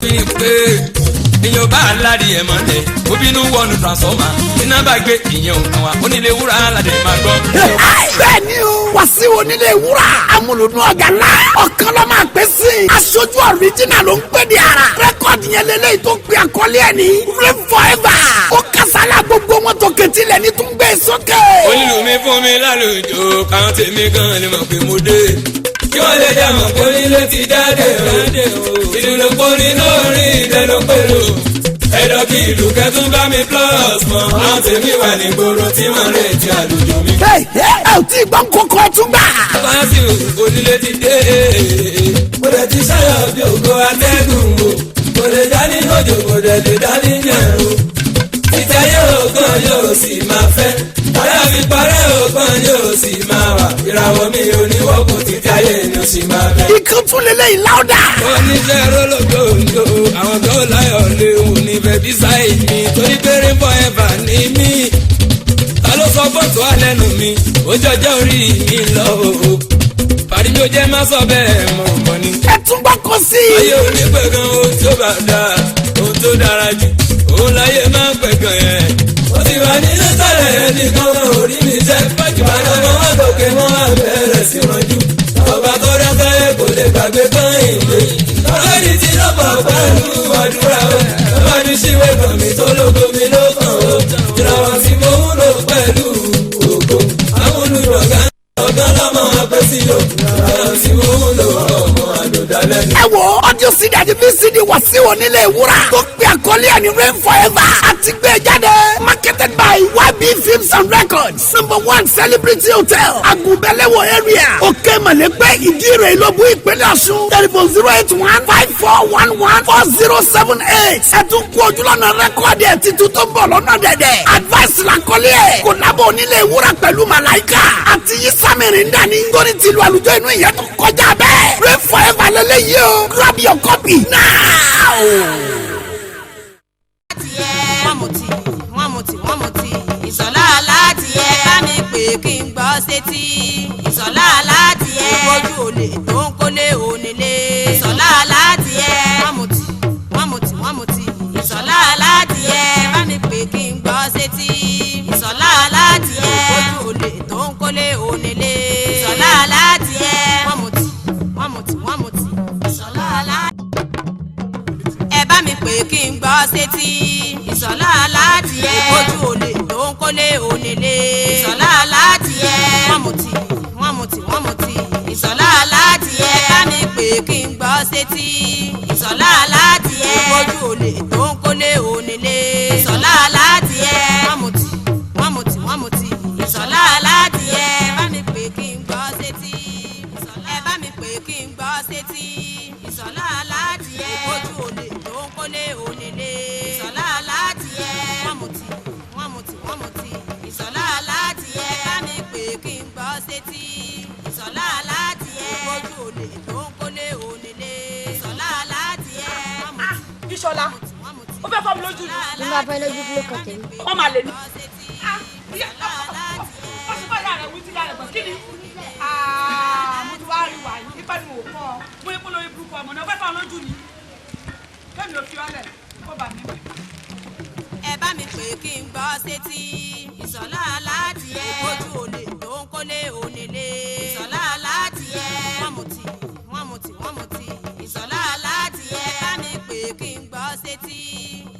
Pé èèyàn bá aládìí ẹ̀ mọ́lẹ̀, ó bínú wọnú transformer, iná bá gbé ìyẹn òkan wa, onílé wúrà aládìí máa gbọ́. Bẹ́ẹ̀ ni o, Wàsíù onílé wúrà, amúlùdún ọ̀gá ńlá, ọ̀kan ló máa pẹ́ sí i. Aṣojú original ló ń pè ní ara. Record yẹn lélẹ́yìí tó pe àkọlé ẹ̀ ní Rain Forever. Ó kásálà gbogbo wọn tó kẹtí lẹ̀ ní tún gbé sókè. Onílù mi fún mi lálùjọ, káwọn tèmi gan ni mọ̀ pé mo dé. Kí wọ́n lè dá mọ̀ pé onílé ti jáde o. Ìlú ló porí lórí ìdẹ́nu pẹ̀lú. Ẹ̀dọ̀ kí ìlú kẹ́tún bá mi plus mọ́. Àwọn tèmi wà ní gbòòrò tí wọ́n retí àlùjọ mi. Ẹ ẹ ò tí ì gbọ́n kókó tún gbà. Wàsíù onílé ti dé. Mo dẹ̀ ti ṣayọ̀ bí ògo atẹ́gùn o. Kò lè dání lójó, kò dẹ̀ lè dání yẹ̀rù. Títẹ̀ yóò gan yóò sì máa fẹ́. Ọ̀rẹ́ mi parẹ́ ògbọ́n yóò sì máa wà. Ìràwọ̀ mi ò ní wọ́pọ̀, títí ayé ni ó sì máa bẹ̀. Ikú tún lélẹ́yìí láwùdà. Oníṣẹ́ rólógbòǹdò, àwọn tó láyọ̀ léwu níbẹ̀ bí sáì mi torí pé Rain Forever ní mí. Ta ló sọ fọ́tò alẹ́nu mi? Ó jọjọ́ orí mi lọ o. Pàdé mi ò jẹ́ má sọ bẹ́ẹ̀ mọ̀ mọ́ ni. Ẹ tún gbọ́ kó sí i. Ayé onípẹ̀gàn ohun tó bá dáa, ohun tó dára jù, òun láyé máa ń pẹ̀gàn yẹn. Ó ti wà nínú sálẹ̀ ẹnìkan orí mi jẹ́. Ìbàdàn kan wá gòkè mọ́ àbẹ̀rẹ̀ sí rànjú. Ọba tó dá sáyé kò lè gbàgbé kán ìwé. Ọlọ́ọ̀dì ti lọ́pọ̀ pẹ̀lú àdúrà o. Bàbá ní ṣíwé kan mi tó lógo mi ló kàn ó. Ìràwọ̀ tí mo ń lò pẹ̀lú ògo. Àwọn olùdọ̀gá ọ̀gá lọ́mọ apẹ́sí o. Ìràwọ̀ tí mo ń lò ọmọ àlòdálẹ́nu. Ẹ wo audio CD àti VCD Wàsíù onílé wúrà tó pe àkọlé ẹ̀ ní Rain Forever àti gbé jáde. Marketed by YB Films and Records, number 1 Celebrity Hotel, Agunbẹ̀lẹ̀wọ̀ area, Òkè Mọ̀lẹ́gbẹ́, Ìdírè, Ìlọ́bù, Ìpínlẹ̀ Ọ̀ṣun. Telephone 08154114078. Ẹ tún kú ojúlọ́nà record ẹ̀ títún tó ń bọ̀ lọ́nà dẹ̀dẹ̀. Advice làkọlé ẹ̀ kò lábọ̀ onílé wúrà pẹ̀lú Màláìka àti Yísàmìrì ń dání. Torí tìlú àlùjọ inú ìyẹn tó kọjá bẹ́ẹ̀. Rain Forever lélẹ́yìí o. Grab your copy now. Wọ́n mú tí, wọ́n mú tí, wọ́n mú tí ìsọ̀lá láti ẹ bá mi pè kí n gbọ́ sétí. Ìsọ̀lá láti ẹ ojú olè tó ń kólé onílé. Ìsọ̀lá láti ẹ wọ́n mú tí, wọ́n mú tí, wọ́n mú tí ìsọ̀lá láti ẹ bá mi pè kí n gbọ́ sétí. Ìsọ̀lá láti ẹ ojú olè tó ń kólé onílé. Ìsọ̀lá láti ẹ wọ́n mú tí, wọ́n mú tí, wọ́n mú tí ìsọ̀lá láti ẹ bá mi pè kí n gbọ́ sétí. Ìsọ̀lá láti ẹ ojú olè tó ń kólé onílé. Ìsọ̀lá láti ẹ wọ́n mú tí, wọ́n mú tí, wọ́n mú tí ìsọ̀lá láti ẹ bá mi pè kí n gbọ́ sétí. Ìsọ̀lá láti ẹ ojú olè tó ń kólé onílé. Ìsọ̀lá láti ẹ wọ́n mú tí, wọ́n mú tí, wọ́n mú tí ìsọ̀lá láti ẹ bá mi pè kí n gbọ́ sétí. Ẹ bá mi pè kí n gbọ́ sétí. Ìsọ̀lá láti ẹ ojú olè tó ń kólé onílé. Ìsọ̀lá láti ẹ wọ́n mú tí, wọ́n mú tí, wọ́n mú tí ìsọ̀lá láti ẹ bá mi pè kí n gbọ́ sétí. Ìsọ̀lá láti ẹ ojú olè tó ń kólé onílé. Ìsọ̀lá láti ẹ wọ́n mú tí, Ìṣọ̀lá, wọ́n mú tí, ó fẹ́ fọ́ mi lójú ni. Mo máa fẹ́ lójú, kí ló kàn tèmi? Wọ́n máa lè ní. Ó sì bá ìyá rẹ̀ wí tí ìyá rẹ̀ gbọ́. Kí ni? Mo ti wá rí wàyí. Nípa ni mò ń kọ́ ọ. Mo ní kó lórí burúkú ọmọ náà. Ó fẹ́ fọ́ mi lójú ni. Kémi ò fi ọ́lẹ̀ kó bà mí wẹ̀. Ẹ bá mi pè kí n gbọ́ sétí. Ìsọ̀lá láti ẹ ojú olè tó ń kólé onílé. Ìsọ̀lá láti ẹ wọ́n mú tí, wọ́n mú tí, wọ́n mú tí ìsọ̀lá láti ẹ bá mi pè kí n gbọ́ sétí.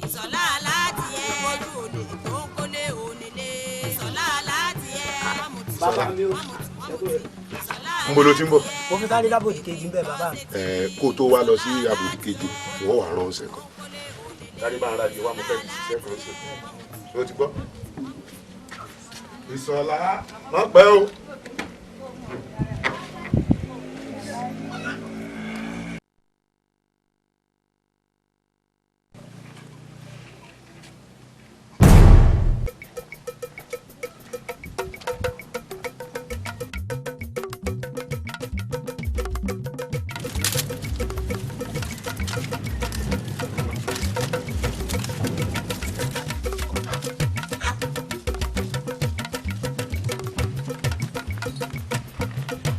Ìsọ̀lá láti ẹ ojú olè tó ń kólé onílé. Ìsọ̀lá láti ẹ wọ́n mú tí, Bàbá mi o. wọ́n mú tí, wọ́n mú tí ìsọ̀lá Ń bolo tí ń bọ̀? Mo fi sáré lábòjì kejì ń bẹ̀, bàbá mi. Ẹ kó tó wá lọ sí àbòdì kejì, ìwọ wà rán ọ̀sẹ̀ kan. Dárí bá ara jẹ wá, mo fẹ́ fi ṣiṣẹ́ kan ṣe. Ṣé o ti gbọ́? Ìsọ̀lá, má pẹ́ o.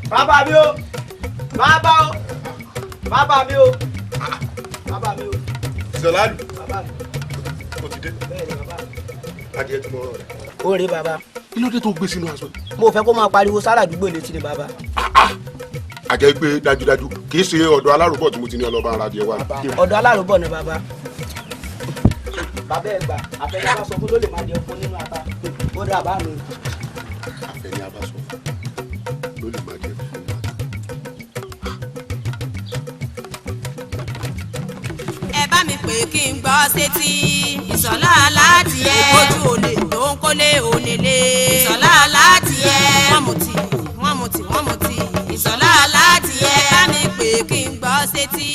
Bàbá mi o, bàbá o, bàbá mi o, bàbá mi o. Ìsọ̀lá lù. O ti dé. Adìẹ tí mo rán rẹ. Ó rí bàbá. Kí ló dé tó gbé sínú aṣọ yìí? Mo fẹ́ kó máa pariwo sára àdúgbò létí ni bàbá. Àjẹ́ pé dájúdájú kì í ṣe ọ̀dọ̀ aláròbọ̀ tí mo ti ní ọlọ́ba ara adìẹ wa. Ọ̀dọ̀ aláròbọ̀ ni bàbá. Bàbá ẹ gbà, àfẹ́yà bá sọ fún ló lè máa jẹ fún nínú ata. Ó dà bá mi. Àfẹ́yà bá sọ fún ló lè máa jẹ fún nínú ata. Ẹ bá mi pè kí n gbọ́ sétí. Ìsọ̀lá aládìẹ. Ojú olè tó ń kólé onílé. Ìsọ̀lá aládìẹ. Wọ́n mutí, wọ́n mutí, wọ́n mutí. Ìsọ̀lá aládìẹ. Ẹ bá mi pè kí n gbọ́ sétí.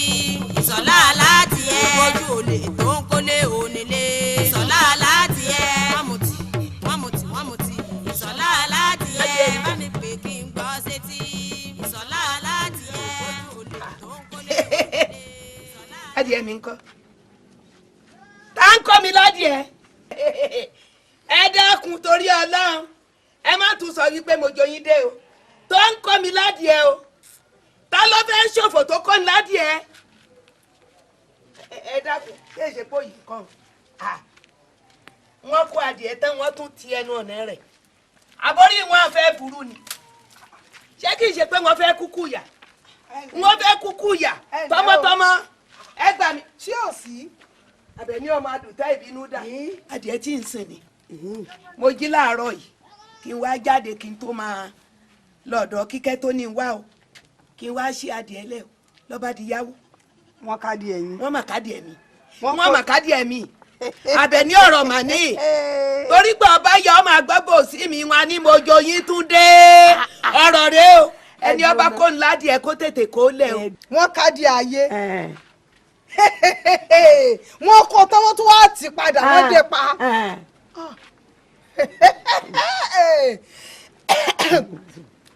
Ìsọ̀lá aládìẹ. Ojú olè tó ń kólé onílé. Ìsọ̀lá aládìẹ. Wọ́n mutí, wọ́n mutí, wọ́n mutí. Ìsọ̀lá aládìẹ. Ẹ bá mi pè kí n gbọ́ sétí. Ìsọ̀lá aládìẹ. Ojú olè tó ń kólé onílé. Adìẹ mi ńkọ́? Tá ń kọ́ mi ládìẹ. Ẹ dákun torí Ọlọ́run, ẹ má tún sọ wípé mo joyin dé o. Tó ń kọ́ mi ládìẹ o. Ta ló fẹ́ ṣòfò tó kọ́ mi ládìẹ? Ẹ dákun, ṣé ìṣe pé òyìn kan? Wọ́n kó adìẹ tán, wọ́n tún ti ẹnu ọ̀nà rẹ̀. Àbórí wọn fẹ́ burú ni. Ṣé kìí ṣe pé wọ́n fẹ́ kúkú yà? Wọ́n fẹ́ kúkú yà tọmọtọmọ. Ẹ gbà mí. Ṣé ò sí? Àbẹ̀ní ọmọ àdùntá ìbínú dà. Adìẹ tí ń sìn ni. Mo jí láàárọ̀ yìí kí n wá jáde kí n tó máa lọ́dọ̀ Kíkẹ́ tó ní wá o. Kí n wá ṣí adìẹ lẹ̀ o. Lọ́ba di yáwó. Wọ́n kádìẹ yín. Wọ́n mà kádìẹ mi. Wọ́n mà kádìẹ mi. Àbẹ̀ní ọ̀rọ̀ mà ní. Torí pé ọba yọ ọmọ àgbọ̀bọ̀ sí mi wọn ni mo joyin tún dé. Ọ̀rọ̀ rẹ o. Ẹni ọba kó ńlá díẹ̀ kó tètè kó lẹ̀ o. Wọ́n kádìẹ ayé. Wọ́n kó tán, wọ́n tún wá tì padà, wọ́n dé pa.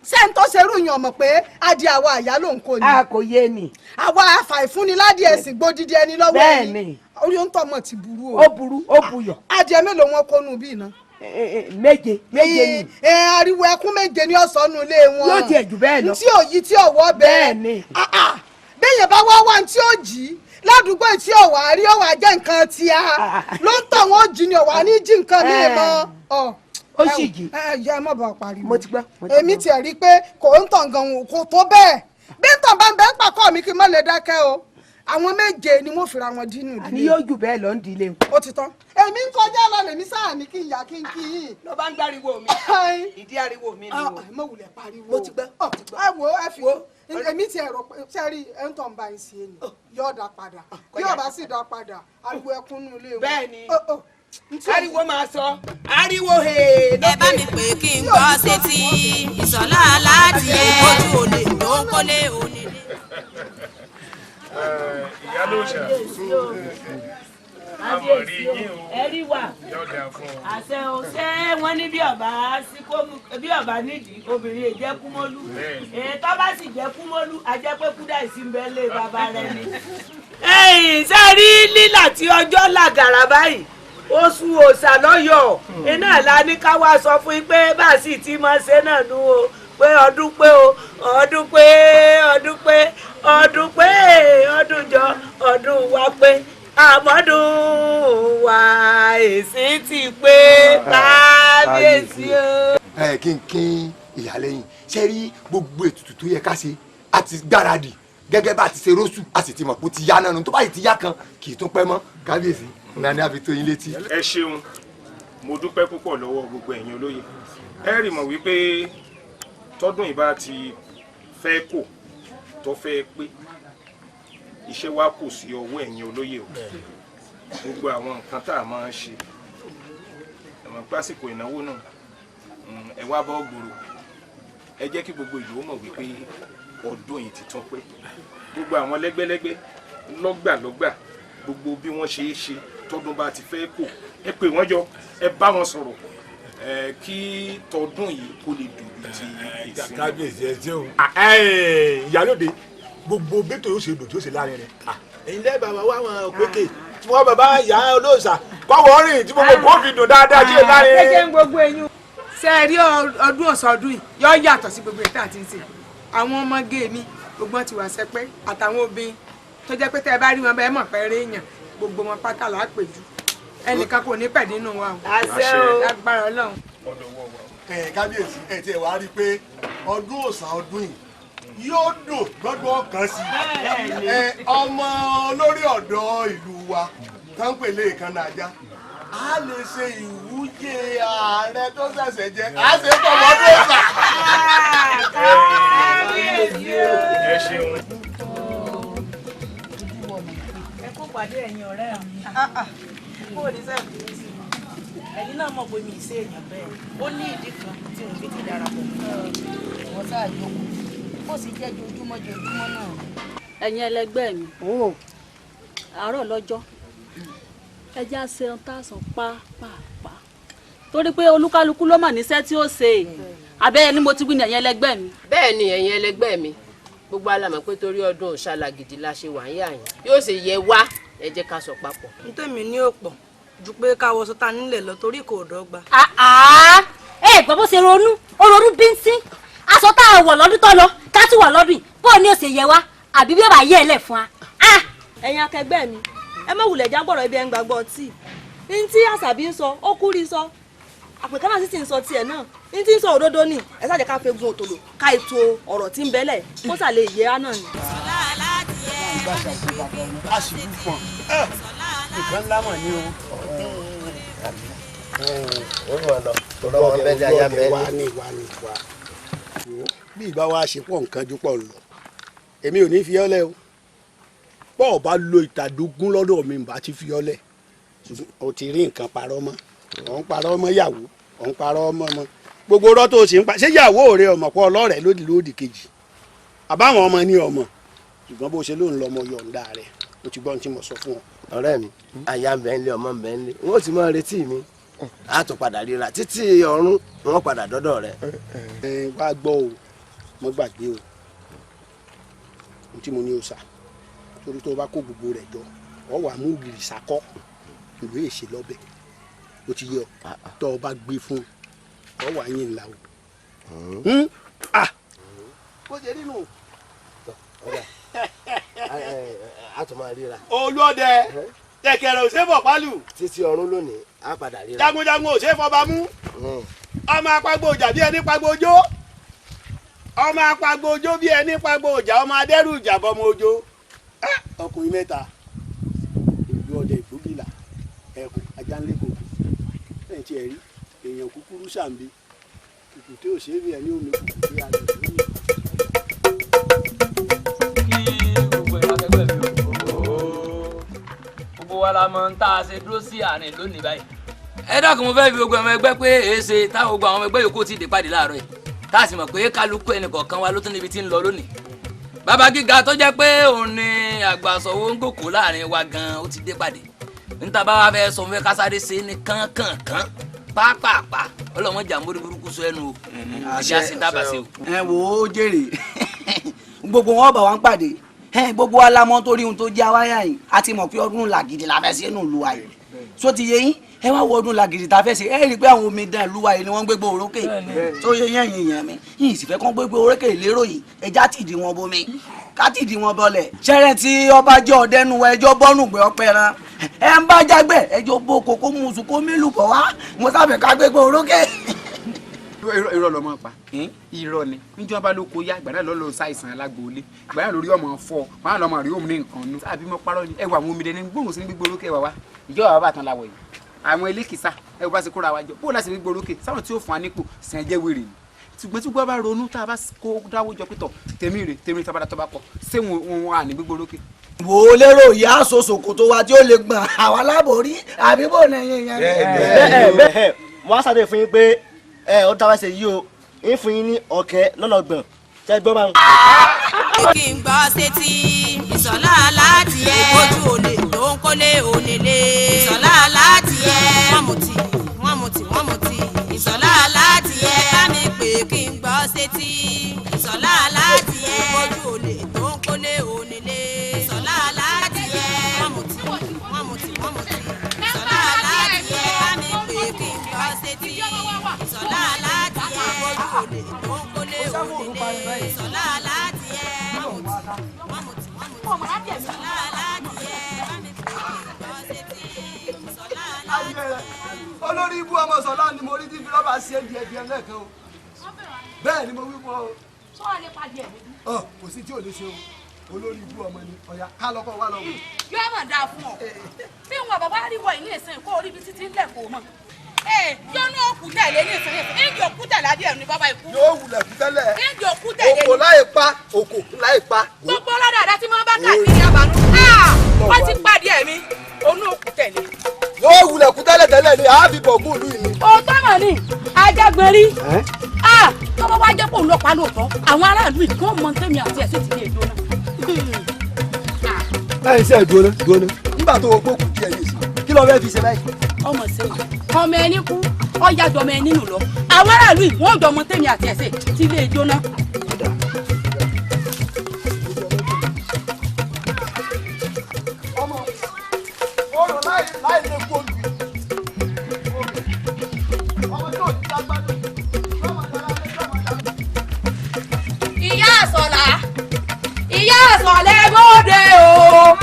Ṣé n tó ṣerú yàn mọ̀ pé adìẹ àwa àyà ló ń kó ni. A kò yé ni. Àwa àfàìfúnni ládìẹ ẹ̀sìn gbódìdí ẹni lọ́wọ́ ẹni. Bẹ́ẹ̀ni. Orí ń tọmọ ti burú o. Ó burú, ó buyọ̀. Adìẹ mélòó wọn kó nu bí iná? Méje, méje ni. Ariwo ẹkún méje ni ọ̀sán nu ilé wọn. Yóò tiẹ̀ jù bẹ́ẹ̀ lọ. Ntí òyì tí ọ̀wọ́ bẹ́ẹ̀. Bẹ́ẹ̀ni. Béèyàn bá wá wá ntí ó jì í ládùúgbò tí ọ̀wà rí ọ̀wà jẹ́ nǹkan tíá ló ń tọ̀ wọ́n jí ni ọ̀wà ní jí nǹkan ní ìmọ̀. Ó sì jí. Ẹ ẹ má bàa pariwo. Mo ti gbọ́. Èmi tiẹ̀ rí i pé kò ń tàn gan kò tó bẹ́ẹ̀ bí ń tàn bá ń bẹ́ ń pàkọ́ mi kí n má lè dákẹ́ o. Àwọn méje ni mo fira wọn dínú ìdílé. Àní yóò jù bẹ́ẹ̀ lọ ń dilé o. Ó ti tán. Èmi ń kọjá lọ lèmi sáà ní kí n yà kí n kí yín. Ló bá ń gbáriwo mi. Ìdí ariwo mi ni o. Mo wulẹ̀ pariwo. Mo ti gbọ́. Ẹ wo ẹ fi èmi ti ẹ̀rọ ṣe rí ẹ̀ ń tàn bá ń ṣe ni yóò dá padà yóò bá sì dá padà ariwo ẹkún nù ilé wọn. Bẹ́ẹ̀ni ariwo máa sọ ariwo hee. Ẹ bá mi pè kí n gbọ́ sétí. Ìsọ̀lá aládìẹ. Ojú olè tó ń kólé onílé. Ìyá ló ṣà àmọ̀ rí yín o. Ẹ rí wa. Yóò dáa fún ọ. Àṣẹ o, ṣé wọ́n ní bí ọba sí kó bí ọba nídìí obìnrin èjẹ́ kúmọ́lú. Èyí tó bá sì jẹ́ kúmọ́lú, a jẹ́ pé kúdà ìsìnbẹ́ lé bàbá rẹ ni. Ẹ̀yin ṣe rí lílà tí ọjọ́ làgàrà báyìí oṣù òòṣà lọ́yọ̀ọ́ iná la ní ká wá sọ fún yín pé bá a sì ti máa ṣe náà nú o pé ọdún pé o ọdún pé ọdún pé ọdún pé ọdún jọ ọdún wa pé àmọ́dún wa èsì ti pé kábíyèsí o. Ẹ kí n kín ìyàlẹ́yìn ṣe rí gbogbo ètùtù tó yẹ ká ṣe a ti gbáradì gẹ́gẹ́ bá a ti ṣe róṣù a sì ti mọ̀ pé ó ti yá náà nù tó bá yìí ti yá kan kì í tún pẹ́ mọ́ kábíyèsí nani a fi tó yín létí. Ẹ ṣeun, mo dúpẹ́ púpọ̀ lọ́wọ́ gbogbo ẹ̀yin olóye. Ẹ rí mọ̀ wípé tọdún ìbá ti fẹ́ kò tó fẹ́ pé iṣẹ́ wa kù sí ọwọ́ ẹ̀yin olóye o. Gbogbo àwọn nǹkan tá a máa ń ṣe ẹ̀mọ̀ pásìkò ìnáwó náà ẹ wá bọ́ gbòòrò ẹ jẹ́ kí gbogbo ìlú mọ̀ wípé ọdún yìí ti tún pé gbogbo àwọn lẹ́gbẹ́lẹ́gbẹ́ lọ́gbàlọ́gbà gbogbo bí wọ́n ṣe é ṣe tọdún bá ti fẹ́ kò ẹ pè wọ́n jọ ẹ bá wọn sọ̀rọ̀ kí tọdún yìí kó lè dùn bí ti ìsinmi. Kábíyèsí ẹ ṣeun. Ìyálóde gbogbo bẹ́tò yóò ṣe dùn tí yóò ṣe láàrin rẹ̀. Ẹ̀yin lẹ́ bàbá wa wọn òkèké tí wọ́n bàbá ìyá olóòṣà kọ́wọ́ rìn tí gbogbo kò fi dùn dáadáa tí yóò láàrin rẹ̀. Ṣé ń gbogbo eyín. Ṣé ẹ rí ọdún ọ̀sán ọdún yìí yóò yàtọ̀ sí gbogbo ètò àti ìsìn. Àwọn ọmọge mi gbogbo wọn ti wà sẹpẹ́ àtàwọn obìnrin tó jẹ́ pé tẹ́ ẹ bá rí wọn bẹ́ẹ̀ mọ̀ pé rí èèyàn. Gbogbo wọn pátá là á péjú. Ẹnìkan kò ní pẹ̀ nínú wa o. Àṣẹ o. Lágbára Ọlọ́run. Ẹ kábíyèsí, ẹ tiẹ̀ wá rí i pé ọdún òòṣà ọdún yìí yóò dùn lọ́dún ọ̀kan sí i. Ẹ ọmọ olórí ọ̀dọ́ ìlú wa tó ń pè lẹ́ẹ̀kan náà já, a lè ṣe ìwúyè ààrẹ tó ṣẹ̀ṣẹ̀ jẹ, a ṣe é pọ̀ mọ́dún òòṣà. Ẹ ṣeun. Ẹ kó pàdé ẹ̀yin ọ̀rẹ́ mi. Kó o ní sẹ́ẹ̀kì ní sí i. Ẹ̀yin náà mọ̀ pé mi ì ṣe èèyàn bẹ́ẹ̀. Ó ní ìdí kan tí mo fi ti darapọ̀ mọ́. Wọ́n sáà jókòó bó sì jẹ́ jojúmọ́ jojúmọ́ náà. Ẹ̀yin ẹlẹgbẹ́ mi, àárọ̀ lọ́jọ́ ẹ já ṣe ohun tá a sàn pápápá, torí pé olúkálukú ló mà níṣẹ́ tí ó ṣe. Abẹ́ ni mo ti wí ní, ẹ̀yin ẹlẹgbẹ́ mi. Bẹ́ẹ̀ ni, ẹ̀yin ẹlẹgbẹ́ mi, gbogbo alamọ̀ pé torí ọdún Òòṣà la ṣe wà ń yà yín, yóò sì yẹ wá. Ẹ jẹ́ ká sọ papọ̀. Ntẹ̀mí ní òpọ̀ ju pé ká wọṣọ ta nílẹ̀ lọ torí kò dọ́gba. Ẹ gbọ́ bó ṣe ronú, ó ronú bíntín. Aṣọ tá a wọ̀ lọ́dún tó lọ ká tún wọ̀ lọ́dún yìí, bó o ní ó ṣe yẹ wá, àbí bí ó bá yẹ ẹ lẹ̀ fún wa. Ẹ̀yin akẹgbẹ́ mi, ẹ má wulẹ̀ jágbọ̀rọ̀ ibi ẹ̀ ń gbàgbọ́ tíì ní tí àṣàbí ń sọ, ó kúrí sọ, àpèkánná sì ti ń sọ tiẹ̀ náà ní tí ń sọ òdodo ni. Ẹ ṣáà jẹ́ ká fegun òtòlò ká ètò ọ̀rọ̀ tí ń bẹ́lẹ̀ kó sà lè yẹ á náà ni. A sì ń fọn nǹkan ńlá mọ̀ ní o. Ó mọ̀ lọ tọ́lọ́ wọn bẹ́ẹ̀ ní aya bẹ́ẹ̀ wá ní wá ní wá. Bí ìbá wa ṣe pọ̀ nǹkan ju pọ̀ lọ, èmi ò ní fi ọ́ lẹ̀ o. Bọ́ ọ bá lo ìtàdógún lọ́dọ̀ mi, bá ti fi ọ́ lẹ̀. O ti rí nǹkan parọ́ mọ́, ò ń parọ́ mọ́ yàwó, ò ń parọ́ mọ́ ọmọ. Gbogbo ọ̀rọ̀ tó o sì ń pa, ṣé yàwó rẹ ọmọ pọ̀ ọlọ́rẹ̀ lódì lódì kejì àbáwọn ọmọ ní ọmọ? Ṣùgbọ́n bó ṣe ló ń lọ ọmọ yọ̀ǹda rẹ̀, o ti gbọ́ ohun tí mo sọ fún ọ. Ọ̀rẹ́ mi, aya ń bẹ ń lé, ọmọ ń bẹ ń lé, wọn ò ti máa retí mi. A tún padà ríra títí ọ̀run, wọn padà dọ́dọ̀ rẹ. Ẹ wá gbọ́ o, mo gbàgbé o. Ohun tí mo ní o sà, torí tó o bá kó gbogbo rẹ̀ jọ, ọ wà mú gìrì sakọ́ ìlú èsè lọ́bẹ̀. O ti yẹ ọ, tó o bá gbé fún ọ, wà yín ńlá o. Bó ṣe rí nù. A tún máa ríra. Olúọdẹ tẹkẹrẹ ò ṣe bọ̀ pálù. Títí ọ̀run lónìí, a padà ríra. Jagunjagun ò ṣe fọba mú. Ọmọ apagbo ọjà bí ẹni pagbo ojó, ọmọ apagbo ojó bí ẹni pagbo ọjà, ọmọ adẹ́rù ìjà bọmọ ojó. Ọkùnrin mẹ́ta, ìlú ọdẹ ìgbógìlà, ẹkùn ajánlẹ́kọ̀ọ́ ẹ̀ tí ẹ rí èèyàn kúkúrú sàǹbí kùkùté ò ṣe é rí ẹni omi kùkùté àlọ́ lónìí. Gbogbo wa la mọ ń tá a ṣe dúró sí àárín lónìí báyìí. Ẹ dákun, mo fẹ́ fi gbogbo ọmọ ẹgbẹ́ pé èéṣe táwọn gbogbo àwọn ọmọ ẹgbẹ́ yòókù ti dé pàdé láàárọ̀ yìí, tá a sì mọ̀ pé kálukú ẹnìkọ̀ọ̀kan wa ló tún níbi tí ń lọ lónìí. Bàbá gíga tó jẹ́ pé òun ni àgbàsọ̀wọ́ ń gòkó láàrin wa gan-an, ó ti dé pàdé. Níta bá wa fẹ́ sọ fún ká sáré ṣe ní kánkànkán pápápá, ọlọ́mọ jàǹbórí burúkú sọ ẹnu o, ìjà sí dábàá sí o. Ẹ wò ó jèrè, gbogbo wọn bá wa ń pàdé. Gbogbo wa la mọ̀ torí ohun tó jẹ́ àwáyà yìí, a ti mọ̀ pé ọdún làgìdì la fẹ́ ṣe nù lùwà yìí. So ti yé yín, ẹ wá wo ọdún làgìdì tá a fẹ́ ṣe, ẹ rí i pé àwọn omidan ìlú wa yìí ni wọ́n ń gbégbó orókè. Tó yé yín, ẹ̀yìn èèyàn mi yìí sì fẹ́ kán gbégbó orókè lérò yìí, ẹja tìdí wọn bomi, ká tìdí wọn bọlẹ̀. Ṣẹ́rẹ́ tí ọba jẹ́ ọ̀dẹ́nu wa, ẹjọ́ bọ́nù gbé ọpẹ ran ẹ ń bá jágbẹ́, ẹjọ́ bó kókó musu kó mílù bọ̀ wá. Mo sáfẹ́ ká gbégbó orókè. Irọ́ lọmọ pa, irọ́ ni. Níjọba ló kó yá, ìgbà náà lọ́ọ́ lọ ṣàìsàn alágbóolé, ìgbà náà lórí ọmọ fọ wọn á lọmọ rí òun ní nǹkan nù. Àbí mo parọ́ ni? Ẹ wà àwọn omidan ní gbóhùn sí ní gbígbó orókè wà wá ìjọba bàbá tán làwọ̀ yìí, àwọn elékìsà ẹ bá ṣe kóra wa jọ bó láti gbígbó orókè sáwọn tí ó fún wa nípò sàn jẹ́ wèrè ni. Ṣùgbọ́n tí gbọ́ bá ronú, tá a bá kó dáwọ́ jọ pé tọ̀ tèmi rè tèmi tábàdà tó bá kọ ṣé wọn à ní gbígbó orókè. Wò ó lérò ìyá aṣọ ṣòkòtò wa tí ó lè gbọ̀n àwa lábòrí, àbí bò ní ẹ̀yìn yẹn. Bẹ́ẹ̀ mo wá sáré fún yín pé ẹ ó dáwọ́ ṣe yìí o, ń fún yín ní 60 ṣe gbọ́ máa ń. Kí n gbọ́ sétí ìsọ̀lá láti ẹ̀ ojú olè tó ń kólé onílé ìsọ̀lá láti ẹ̀ wọ́n mú tì, wọ́n mú tì, wọ́n mú tì ìsọ̀lá láti ẹ̀ bá mi pè kí n gbọ́ sétí ìsọ̀lá láti ẹ̀ ojú olè tó ń kólé onílé ìsọ̀lá láti ẹ̀ wọ́n mú tì, wọ́n mú tì, wọ́n mú tì ìsọ̀lá láti ẹ̀ bá mi pè kí n gbọ́ sétí ìsọ̀lá láti ẹ̀ ojú olè tó ń kólé onílé ìsọ̀lá láti ẹ̀ wọ́n mú tì, wọ́n mú tì, wọ́n mú tì ìsọ̀lá láti ẹ̀ bá mi pè. Olórí ibú ọmọ sọlá ni mo rí tí fi rọ́bà ṣe díẹ̀ díẹ̀ lẹ́ẹ̀kan o. Bẹ́ẹ̀ ni mo wí fún ọ. Sọ wà lè pàdé ẹ̀ níbí. Ọ kò sí tí ò lè ṣe o. Olórí ibú ọmọ ni ọ̀yà ká lọ́kọ̀ wá lọ. Yóò mọ̀ dáa fún ọ. Bí wọn bàbá rí wọ ìní ìsìn kó orí ibi títí ńlẹ̀ kó mọ̀. Yọ́nú òkú tẹ̀lé ní ìsìn ìdí òkú tẹ̀lé adìẹ ní bàbá ikú. Yóò wulẹ̀ kú tẹ́lẹ̀. Ìdí òkú tẹ̀lé Òkò láì pa òkò láì pa. Gbogbo ọlọ́dàdà tí wọ́n bá káàkiri àbánú. Wọ́n ti pàdé ẹ̀mí òun òkú tẹ̀lé. Yóò wulẹ̀ kú tẹ́lẹ̀ tẹ́lẹ̀ ni àá fi bọ̀gún ìlú yìí. Òótọ́ mọ̀ ni ajágbérí. Tọ́wọ́ wá jẹ́ pé òun lọ pa lóòótọ́ àwọn aráàlú yìí kí wọ́n mọ tẹ́mi àti ẹ̀sìn ti lè dóná. Láì sẹ́ dúró dúró nígbà tó o gbókùn díẹ̀ yìí sí kí ló fẹ́ fi ṣe báyìí. Ọmọ sẹ́yìn ọmọ ẹni kú ọjà jọmọ ẹni nù lọ àwọn aráàlú yìí wọ́n jọmọ tẹ́mi àti ẹ̀sìn ti lè jóná. Ọmọ ọ̀rọ̀ láì láì lè kó lu ọmọ tó ti lágbádùn. Ìyá àsọ̀lá ìyá àsọ̀lá ẹ bóde o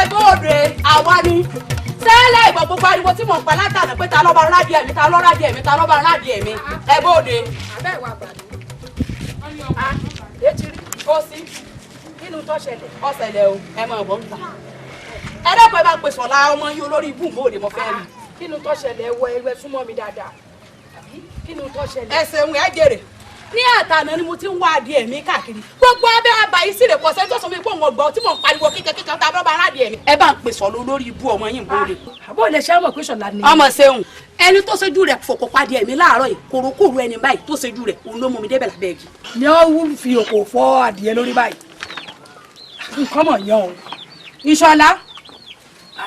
ẹ bóde àwa ni sẹ́lẹ̀ ìgbà gbogbo ariwo tí mò ń pa látàná pé ta lọ́ba rádìí ẹ̀mí ta lọ́ rádìí ẹ̀mí ta lọ́ba rádìí ẹ̀mí ẹ bóde. Abẹ́ ìwà àgbàdo. Etí rí ó sí nínú tó ṣẹlẹ̀. ọ̀sẹ̀lẹ̀ o ẹ máa bọ̀ ń ta. Ẹ dẹ́kun ẹ bá ń pè Sọ̀lá ọmọ yín olórí ibú ìbòde mo fẹ́ rí. Kínú tó ṣẹlẹ̀ wọ ẹgbẹ́ súnmọ́ mi dáadáa. Kínú tó ṣẹlẹ̀. Ẹ ṣeun ẹ jèrè. Ní àtàná ni mo ti ń wá adìẹ mi káàkiri gbogbo abẹ́ àbá yìí sì rè pọ̀ sẹ́ni tó sọ mi pé òun ọgbà tí mò ń pariwo kíkankíkan tá a bá bá aládìẹ mi. Ẹ bá ń pè Sọ̀lá olórí ibú ọmọ yín bóde. Àbó lè ṣe mọ̀ pé Sọ̀lá ni. Ọmọ ṣeun ẹni tó ṣojú rẹ̀ fòkò padì ẹ̀mí láàárọ̀ yìí kòrókòrò ẹni báyìí tó ṣojú rẹ̀ òun ló mú mi débẹ̀ lábẹ́ igi. Ni ó wú fi òkò fọ́ adìẹ lórí báyìí. Nǹkan mọ̀ yan o. Ìṣọ̀lá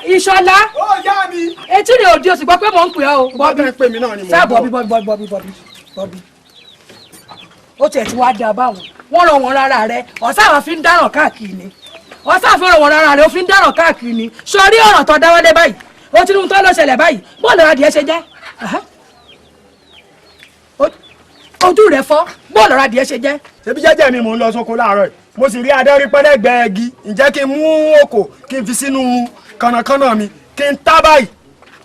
Ìṣọ̀lá. Ó yá mi. Etí rẹ̀ òdi o sì gbọ́ pé mò ń pè ọ́ o. Bọ́bí pè mí náà ni mò ń Sá bọ̀. bọ̀bí bọ̀bí bọ̀bí bọ̀bí bọ̀bí. Ó tiẹ̀ ti wá da báwọn. Wọ́n rọ̀ wọ́n rárá rẹ̀ ọ̀sá àwọn fi ń dáràn káàkiri ni. Ọ̀sá àfi rọ̀ wọ́n rárá rẹ̀ ó fi ń dáràn káàkiri ni. Sọrí ọ̀rọ̀ tó dáwọ́lé báyìí. Ó ti ní ohun tó lọ ṣẹlẹ̀ báyìí. Bọ́ọ̀lù adìẹ ṣe jẹ́. Ojú rẹ̀ fọ́. Bọ́ọ̀lù adìẹ ṣe jẹ́. Ṣebí jẹ́jẹ́ mi mò ń lọ sóko láàárọ̀ yìí mo sì rí adarí pẹ́lẹ́gbẹ́ igi ǹjẹ́ kí n mú òkò kí n fi sínú kànnàkànnà mi kí n tá báyìí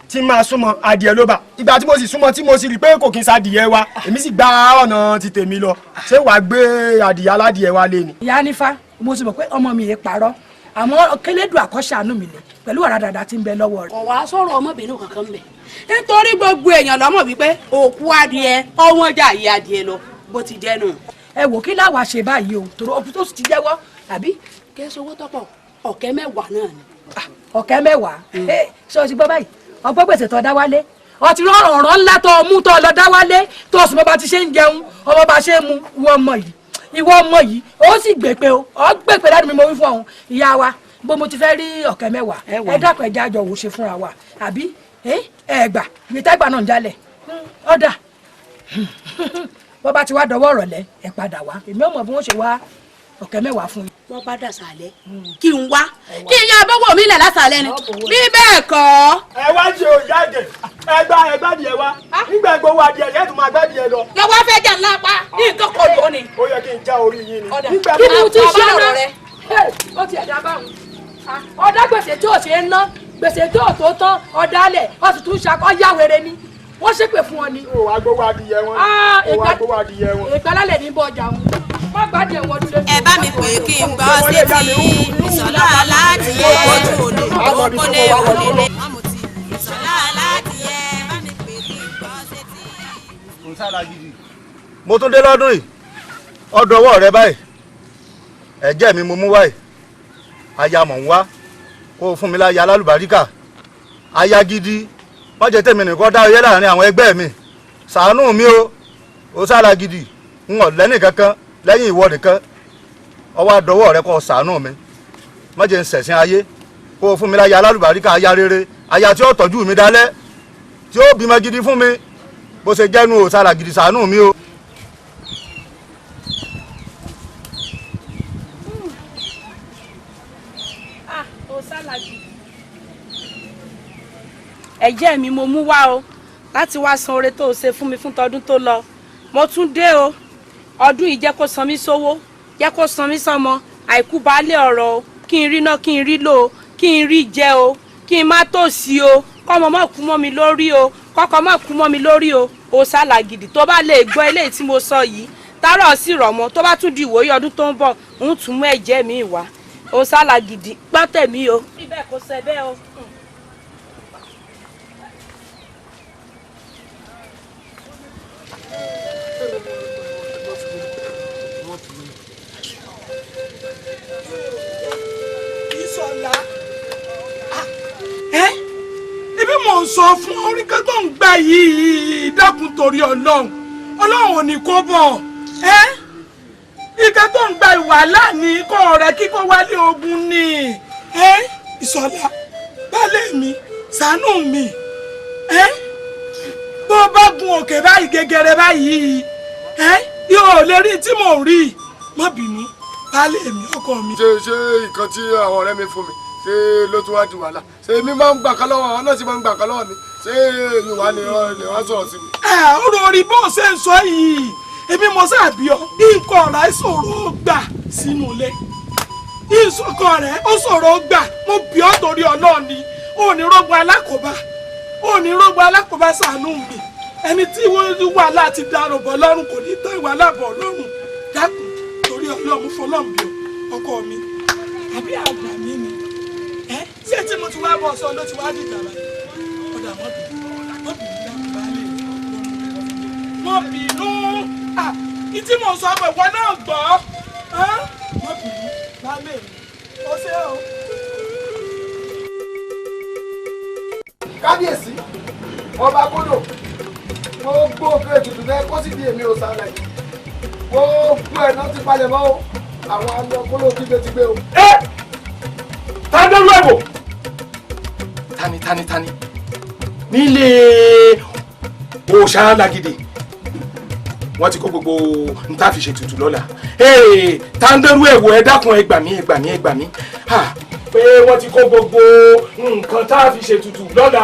tí máa súnmọ́ adìẹ ló bà ìgbà tí mo sì súnmọ́ tí mo sì rí pé kò kí n sadìẹ wa èmi sì gba ọ̀nà ti tèmi lọ ṣé wàá gbé adìẹ aládìẹ wa lé ni. Ìyá nífa mo sì mọ̀ pé ọmọ mi yẹn parọ́ àmọ́ kélédù àkọ́ṣàánú mi ni pẹ̀lú ọ̀rá dàda tí ń bẹ lọ́wọ́ rẹ̀. Ọ̀wá sọ̀rọ̀ ọmọbìnrin kankan bẹ̀ nítorí gbogbo èèyàn lọ́mọ̀ wípé òkú adìẹ ọwọ́n jà yí adìẹ lọ bó ti jẹ́ nù. Ẹ wò kí láwa ṣe báyìí o torí òkú tó sì ti jẹ́wọ́ àbí. Kẹ́sọ̀ owó tọ́pọ̀ 20,000 náà ni. 20,000 ṣé o ti gbọ́ báyìí ọgbọ́n gbèsè tó dá wálé ọtí rọrùn ọ̀rọ̀ ńlá tó mú tó lọ dá wálé tó sì mọ bá ti ṣe ń jẹun ọmọ bá ṣe ń mu ìwọ ọmọ yìí ìwọ ọmọ yìí ó sì gbè pé o ọ gbè pé lẹ́nu mi mo wí fún ọ̀hún ìyá wa bó mo ti fẹ́ rí 20,000 ẹ dákun ẹja àjọ wò ṣe fúnra wa àbí ẹ gbà ibi tẹ́gbà náà ń jalẹ̀ ọ̀dà bó bá ti wá dọwọ́ ọ̀rọ̀lẹ́ ẹ padà wá èmi ò mọ̀ bí wọ́n ṣe wá 20,000 fún yín. Wọ́n bá dàsàlẹ̀ kí n wá kí n yá bọ́wọ́ mi lẹ̀ lásàlẹ̀ ni bí bẹ́ẹ̀ kọ́. Ẹ wá ṣe òyà ẹ̀jẹ̀ ẹgbà ẹgbà adìẹ wa nígbà gbowó adìẹ yẹn tún máa gbá adìẹ lọ. Lọ́wọ́ fẹ́ jà ńlá pa ní nǹkan kò lò ní. Ó yẹ kí n já orí yín ni. Nígbà kí ni o ti ṣe ọ̀rọ̀ ná rẹ. ó ti ẹ̀dá báwọn ọ̀dá gbèsè tí ò ṣe é ná gbèsè tí ò tó tán ọ̀dà alẹ̀ ó sì tún ṣakọ́ yáwèrè ni wọ́n ṣépè fún ọ ni. Ó wàá gbowó adìẹ wọn. Ó wàá gbowó adìẹ wọn. Ìgbàlálẹ̀ ní bọ́ ọjà wọn má gbádìí ẹ̀wọ̀n dúró. Ẹ bá mi pè kí n gbọ́ sétí Ìṣọ̀lá aládìyẹ ojú olè tó kólé onílé. Ìṣọ̀lá aládìyẹ bá mi pè kí n gbọ́ sétí. Mo tún dé lọ́dún yìí ọdún ọwọ́ rẹ báyìí ẹ̀jẹ̀ mi mo mú wáyìí aya mọ̀ ń wá kó o fún mi láya alálùbáríkà aya gidi má jẹ́ tèmi nìkan dá oyé láàrin àwọn ẹgbẹ́ mi ṣàánú mi o ó sára gidi n ò lẹ́nì kankan lẹ́yìn ìwọ nìkan ọwọ́ àdọ́wọ́ rẹ kó o ṣàánú mi má jẹ́ n ṣẹ̀sín ayé kó o fún mi láya alálùbáríkà aya rere aya tí ó tọ́jú mi dálẹ́ tí ó bímọ gidi fún mi bó ṣe jẹ́nu o sára gidi ṣàánú mi o. Ẹ̀jẹ̀ mi mo mú wá o láti wá san oore tó o ṣe fún mi fún tọdún tó lọ mo tún dé o ọdún yìí jẹ́ kó san mí sówó jẹ́ kó san mí sọ́mọ àìkú baálé ọ̀rọ̀ o kí n rí ná kí n rí lò ó kí n rí jẹ o Kí n má tòṣì o, kọ́mọ má kú mọ́ mi lórí o, kọ́kọ́ má kú mọ́ mi lórí o. Òòṣà làgìdì tó bá lè gbọ́ eléyìí tí mo sọ yìí, tárọ̀ sì rọ̀ mọ́, tó bá tún di ìwòye ọdún tó ń bọ̀, ń tún mú ẹ̀jẹ̀ mi wá. Òòṣà làgìdì gbọ́ tèmi o. Ibẹ̀ kò ṣe bẹ́ẹ̀ o. Ìṣọ̀lá, ẹ ibi mò ń sọ fún orí kan tó ń gbà yìí, dákun torí Ọlọ́run, Ọlọ́run ò ní kó bọ̀. Ẹ ike tó ń gba ìwàhálà ní kọ́ rẹ kíkọ́ wálé ogun ni. Ẹ Ìṣọ̀lá, baálé mi, ṣàánú mi. Ẹ bó bá gun òkè báyìí gẹ́gẹ́rẹ́ báyìí, ẹ yóò lè rí tí mò ń rí. Má bínú baálé mi, ọkọ mi. Ṣé nǹkan tí àwọn ọ̀rẹ́ mi fún mi ṣé ló tún wá di wàhálà? Ṣé mi máa ń gbà kan lọ́wọ́ àwọn náà sì máa ń gbà kan lọ́wọ́ mi? Ṣé ìwà ni lè wá sọ̀rọ̀ sí mi? Ẹ ọ̀rọ̀ orí bó ṣe ń sọ yìí, èmi mo sábì ọ, nǹkan ọ̀rá ìṣòro gbà sínú ilé. Ìṣọkọ rẹ̀ ó ṣòro gbà, mo bí ọ torí Ọlọ́run ni, ò ní rògbò alákòóbá, ò ní rògbò alákòóbá, ṣàánú mi. Ẹni tí wọ́n wà láti darùn bọ̀ lọ́rùn kò ní tán ìwà lábọ̀ lọ́rùn. Dákun torí Ọlọ́run, fọlọ́run bí ọ, ọkọ mi, àbí àgbà mi ni. Ẹ ṣé tí mo ti wá bọ̀ sọ ló ti wá dìjà báyìí? Ọ̀dà mọ́ bínú, mọ́ bínú, dákun baálé mi, mọ́ bínú. Ìtí mò ń sọ pé ìwọ náà gbọ́, mọ́ bínú baálé mi, ó ṣe o. Kábíyèsí, ọba kódò, gbogbo òkè ètùtù náà kó sì di èmi ò sálẹ̀, gbogbo ẹ̀ náà ti palẹ̀ mọ́ o, àwọn àlọ́ kóló kígbe ti gbé o. Ẹ ta ló lọ ẹ̀wò? Tani tani tani nílé òòṣà Lágídí, wọ́n ti kó gbogbo nta fi ṣètùtù lọ́la. Tàǹdẹ̀rù ẹ̀wò, ẹ dákun, ẹ gbà mí, ẹ gbà mí, ẹ gbà mí, pé wọ́n ti kó gbogbo nǹkan tá a fi ṣètùtù lọ́la.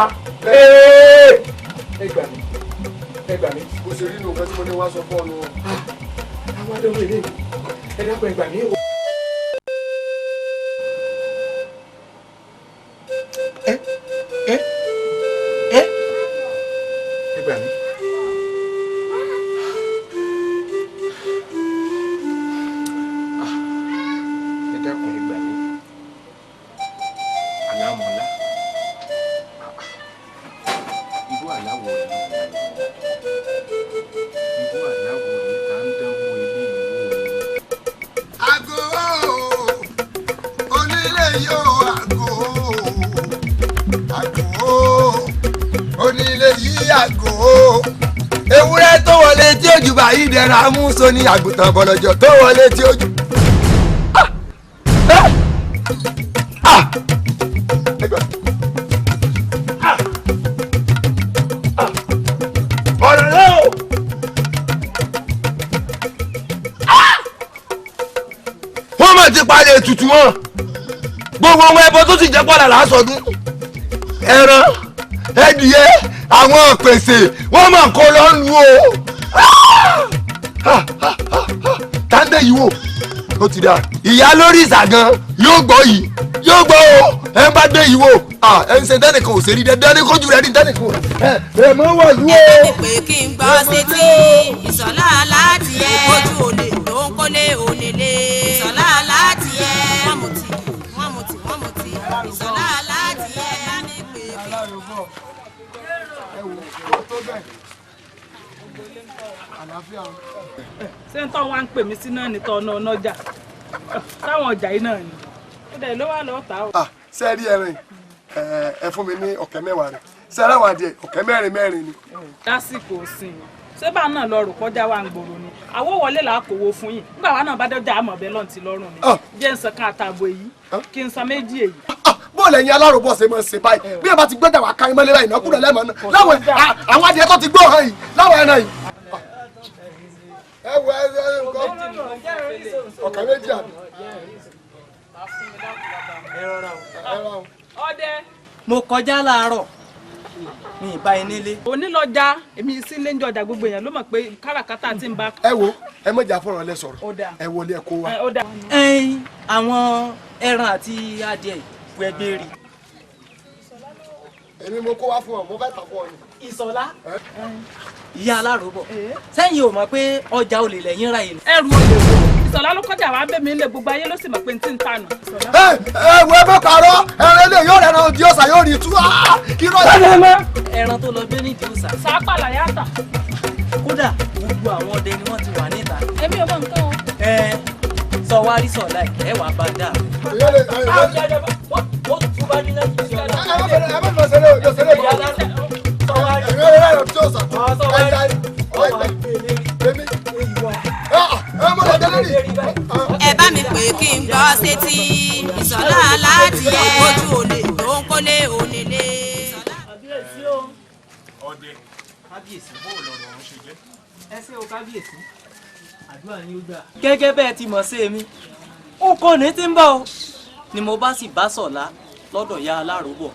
Ẹ gbà mí, ẹ gbà mí. Bó ṣe rí nǹkan tí mo ní wá sọ fún ọ nù. Àwọn adéwọ̀ èlé, ẹ dákun, ẹ gbà mí. Ẹ ẹ ẹ ẹ gbà mí. Ẹ dákun, ẹ gbà mí. Àlámọ̀lá, irú àláwọ̀ rẹ̀, irú àláwọ̀ rẹ̀ tá ń dánwò eléyìí wò. Àgọ́ onílé yóò, àgọ́, àgọ́ onílé yìí, àgọ́ ewúrẹ́ tó wọlé tí ojú bá yìí dẹ̀ra amúso ní àgùntàn bọ̀lọ̀jọ̀ tó wọlé tí ojú. Ọ̀rọ̀ rẹ o. Wọ́n mọ̀ ti palẹ̀ ètùtù wọn, gbogbo ohun ẹbọ tó sì jẹ́ pọ̀lá lásọdún, ẹran, ẹdìyẹ, àwọn pèsè wọ́n mọ̀ kó lọ lu o. Tàǹdẹ̀ yìí wò ó ti dà, ìyá lórí ìsàgán yóò gbọ́ yìí, yóò gbọ́ o. Ẹ bá dé yìí wò, ẹ ń ṣe tẹnìkan ò ṣe rí dandan ní kójú rẹ ní tẹnìkan ẹ mọ wọ yìí o. Ẹ bá mi pè kí n gbọ́ sétí. Ìṣọ̀lá láti ẹ. Ojú olè tó ń kólé onílé. Ìṣọ̀lá láti ẹ. Wọ́n mú ti, wọ́n mú ti, wọ́n mú ti. Ìṣọ̀lá láti ẹ. Bá mi pè kí. Ṣé ń tọ́ wa ń pè mí sí náà ní tọ́ ọ̀nà ọ̀nàjà táwọn ọjà yìí náà ni ó dẹ̀ ló wà lọ́ọ́ tà ó. Ṣé rí ẹran ẹ fún mi ní 10,000 rẹ̀, ṣé ara wà díẹ̀ 40,000 mẹ́rin ni. Lásìkò sìn ṣé bá náà lọ rò kọjá wa ń gbòòrò ni àwọ̀ wọlé là á kówó fún yín nígbà wa náà bá dọ́jà àmọ̀ bẹ́ẹ̀ lọ́n ti lọ́rùn ni jẹ́ ń san kan àtààbọ̀ èyí kí n san 2 èyí. Bóòlù ẹ̀yin aláròbọ̀ ṣe máa ń ṣe báyìí bí ẹ bá ti gbọ́dọ̀ wá kárí mọ́lẹ́ báyìí náà kúrò lẹ́mọ̀ náà láwọn àwọn adìẹ tó ti gbọ́ hàn yìí láwọn ẹran yìí. Ẹ wo ẹ nǹkan 20,000 àbí. Mo kọjá láàárọ̀ mi ì bá yín nílé. Onílọ́jà èmi sí ilé ń jọjà, gbogbo èèyàn ló mọ̀ pé káràkátà ti ń bá. Ẹ wo, ẹ mọ̀jà fọ̀rọ̀ lẹ sọ̀rọ̀, ẹ wọlé ẹ kó wa. Ẹyin àwọn ẹran àti adìẹ ìwé gbére. Èmi mo kó wá fún ọ, mo fẹ́ tà fún ọ ni. Ìsọ̀lá, ìyá aláròbọ̀, sẹ́yìn ò mọ̀ pé ọjà olè lẹ́yìn ra yìí. Ẹrù olè wo? Ìsọ̀lá ló kọjá wàá bẹ̀ mí lé, gbogbo ayé ló sì mọ̀ pé n ti ń tànù. Ẹ ẹ wo, ẹ bá parọ́, ẹran ilé yóò rẹran di ọ̀sà yóò rí tú irọ́. Ẹran tó lọ gbé nídìí òòsà. Sápàlà yàtà. Kódà gbogbo àwọn ọdẹ ni wọ́n ti wà níta. Èmi ò mọ nǹkan o. Ẹ sọ wá rí sọ̀lá ẹ wàá bá dà. Ó tún bá nílẹ̀ tó ṣe ọ̀la. Ẹ má lọ sẹ́lẹ̀ o, sẹ́lẹ̀ o. Ẹ̀rọ ẹ̀rọ tí ọ̀sà ẹja èmi. Ẹ mọ̀ lọ́jọ́ lórí. Ẹ bá mi pè kí n gbọ́ sétí Ìsọ̀lá aládìyẹ ojú olè tó ń kólé onílé. Kábíyèsí o. Ọdẹ, kábíyèsí, bó lọ̀rọ̀ ọ̀hún ṣe jẹ́. Ẹ ṣé o kábíyèsí, àdúrà yín ó gbà. Gẹ́gẹ́ bẹ́ẹ̀ ti mọ̀ sí èmi ó kò ní tí ń bọ̀ o ni mo bá sì bá Sọ̀lá lọ́dọ̀ ya aláròbọ̀,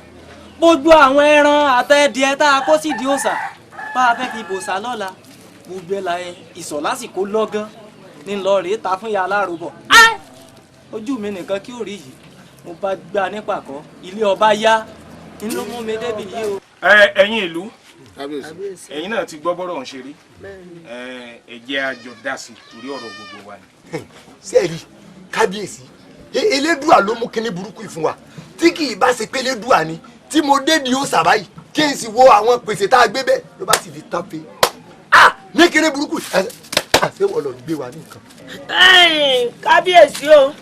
gbogbo àwọn ẹran àtẹ̀díẹ tá a kó sídìí òòṣà bá a fẹ́ fi bòṣà lọ́la, gbogbo ẹ̀ la ẹ Ìsọ̀lá sì kó lọ́gán ní lọ rèé ta fún ya aláròbọ̀. Ojú mi nìkan kí ó rí yìí, mo bá gbá nípàkọ́ ilé ọba yá ń ló mú mi débi yìí o. Ẹ ẹ̀yin ìlú, ẹ̀yin náà ti gbọ́ bọ́rọ̀ ń ṣe rí. Ẹ jẹ́ a jọ dá sí torí ọ̀rọ̀ gbogbo wa ni. Sẹ́ẹ̀rì kábíyèsí, elédùà ló mú kinní burúkú yìí fún wa. Tí kì í bá ṣe pé elédùà ni, tí mo dé di òòṣà báyìí kí n sì wo àwọn pèsè tá a gbé bẹ́ẹ̀ ló bá sì di tán pé ní kinní burúkú àṣẹ wọ́n lọ gbé wa ní nǹkan. Kábíyèsí o,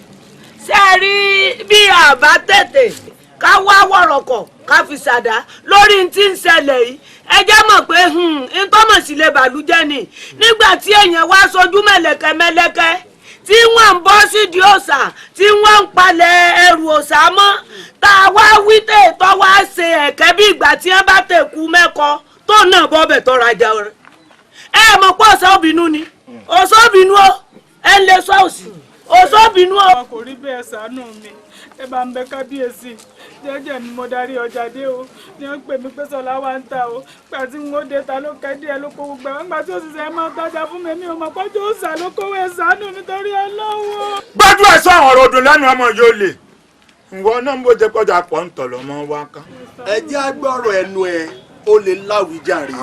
ṣé ẹ rí bí àbá tètè ká wá wọ̀rọ̀kọ̀ ká fi ṣàdá lórí tí ń ṣẹlẹ̀ yìí, ẹ jẹ́ mọ̀ pé ntọ́mọ̀ sì lè bàlújẹ́ ni nígbà tí èèyàn wá sojú mẹ̀lẹ̀kẹ́ mẹ̀lẹ̀kẹ́ tí wọ́n ń bọ́ sídìí òòṣà tí wọ́n ń palẹ̀ ẹrù òòṣà mọ́, tá a wá wí tètò wá ṣe ẹ̀kẹ́ bí ìgbà tí wọ́n bá tẹ̀kú mẹ́kọ tó náà bọ́ bẹ̀ tọ́ra jà rẹ̀. Ẹ mọ̀ pé ọ̀sán òbínú ni, ọ̀sán òbínú o, ẹ ń lè sọ òsì, ọ̀sán òbínú o. Kò rí bẹ́ẹ̀, ṣàánú mi, ẹ bá ń bẹ kábíyèsí. Jẹ́jẹ́ mi mo darí ọjà dé o ní wọ́n pè mí pé Sọlá wa ń ta o. Gbà tí n ó dé ta ló kẹ́ díẹ̀ ló kó gbogbo ẹ̀ nígbà tí òṣìṣẹ́ máa ń tajà fún mi, mi ò mọ̀ pọ́jú òòṣà ló kówó. Ẹ ṣàánú mi torí Ọlọ́run. Gbájú ẹ̀ sọ àwọn ọ̀rọ̀ ọdún lẹ́nu ọmọ yóò lè ǹwọ náà ń bó jẹ kọjá pọ̀ ń tọ̀ lọ́mọ wa kan. Ẹ jẹ́ agbọ́rọ̀ ẹnu ẹ, ó lè láwùjáre.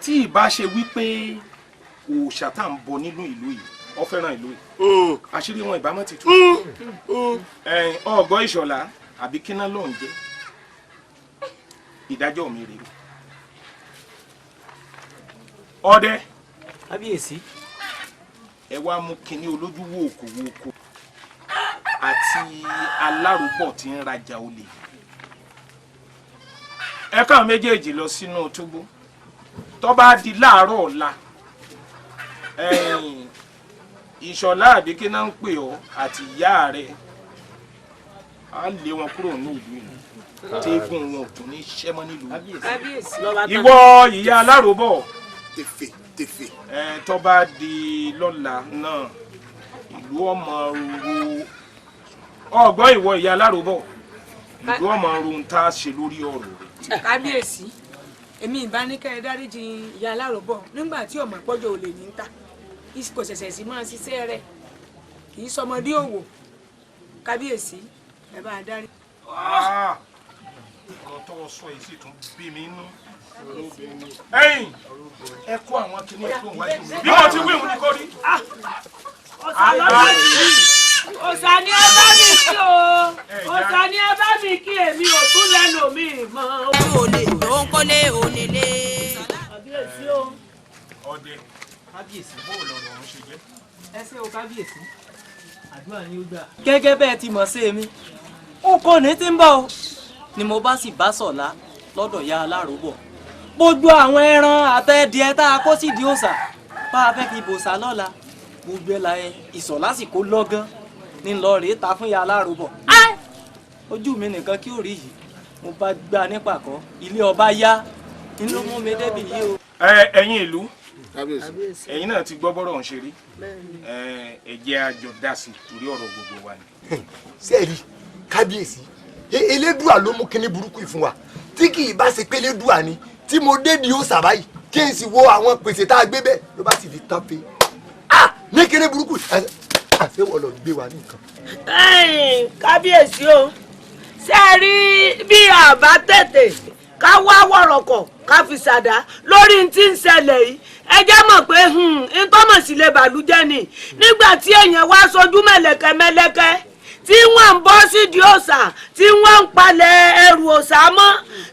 Tí ìbá ṣe wípé òòṣà tá à ń bọ nínú ìlú yìí, ó fẹ́ràn ìlú yìí, àṣírí wọn ìbámu ti tú. Ọgọ́ Ìṣọ̀lá àbí kíná ló ń jẹ́, ìdájọ́ mi rèé. Ọdẹ, kábíyèsí, ẹ wá mú kinní olójú wòókò wòókò àti alárùbọ̀ tí ń rajà olè, ẹ káwọn méjèèjì lọ sínú túbú. Tó bá di láàárọ̀ ọ̀la, Ìṣọ̀lá àbí kí náà ń pè ọ́ àti ìyá rẹ̀, á lé wọn kúrò ní ìlú yìí, tẹ́gùn wọn ò tún ní ṣẹ́ mọ́ nílùú. Ìwọ ìyá aláròbọ̀, tèfè tèfè. Ẹ tó bá di lọ́la náà, ìlú ọmọ ro ọgbọ́n. Ìwọ ìyá aláròbọ̀, ìlú ọmọ ro ń tá a ṣe lórí ọ̀rọ̀ rẹ̀. Kábíyèsí, èmi ìbánikẹ́ ẹ dáríjì ìyá aláròbọ̀ nígbà tí ọmọ àpọ́jọ olè ní ta, kò ṣẹ̀ṣẹ̀ sí máa ṣiṣẹ́ rẹ̀, kì í sọmọdé òwò. Kábíyèsí, ẹ bá a dárí. Ọ̀rọ̀ tó sọ yìí sì tún bí mi nú. Ẹ̀yin ẹ kó àwọn kinní ẹ̀kọ́ wájú mi bí wọ́n ti wí òun ní kò rí. Ọ̀sà ni ẹ bá mi kí o, ọ̀sà ni ẹ bá mi kí, èmi ò tún lẹ́nu mi mọ́. Ẹrù olè tó ń kólé onílé. Kábíyèsí o. Ọdẹ, kábíyèsí, bó lọ̀rọ̀ ọ̀hún ṣe jẹ́. Ẹ ṣé o kábíyèsí, àdúrà yín ó gbà. Gẹ́gẹ́ bẹ́ẹ̀ ti mọ̀ sí èmi ó kò ní tí ń bọ̀ o ni mo bá sì bá Sọ̀lá lọ́dọ̀ ya aláròbọ̀, gbogbo àwọn ẹran àtẹ̀díẹ tá a kó sídìí òòṣà bá a fẹ́ fi bòṣà lọ́la, gbogbo ẹ̀ la ẹ Ìsọ̀lá sì kó lọ́gán ní lọ rèé ta fún ya aláròbọ̀. Ojú mi nìkan kí ó rí yìí, mo bá gbá nípàkọ́ ilé ọba yá ń ló mú mi débi yìí o. Ẹ ẹ̀yin ìlú, ẹ̀yin náà ti gbọ́ bọ́rọ̀ ń ṣe rí. Ẹ jẹ́ a jọ dá sí torí ọ̀rọ̀ gbogbo wa ni. Sẹ́ẹ̀rì kábíyèsí, elédùà ló mú kinní burúkú yìí fún wa. Tí kì í bá ṣe pé elédùà ni, tí mo dé di òòṣà báyìí kí n sì wo àwọn pèsè tá a gbé bẹ́ẹ̀ ló bá sì di tán pé ní kinní burúkú àṣẹ wọ́n lọ gbé wa ní nǹkan. Kábíyèsí o, ṣé ẹ rí bí àbá tètè ká fi ṣàdá lórí tí ń ṣẹlẹ̀ yìí. Ẹ jẹ́ mọ̀ pé ntọ́mọ̀ sí lè bàlújẹ́ ni nígbà tí èèyàn wá sojú mẹ̀lẹ̀kẹ́ mẹ̀lẹ̀kẹ́ tí wọ́n ń bọ́ sídìí òòṣà tí wọ́n ń palẹ̀ ẹrù òòṣà mọ́,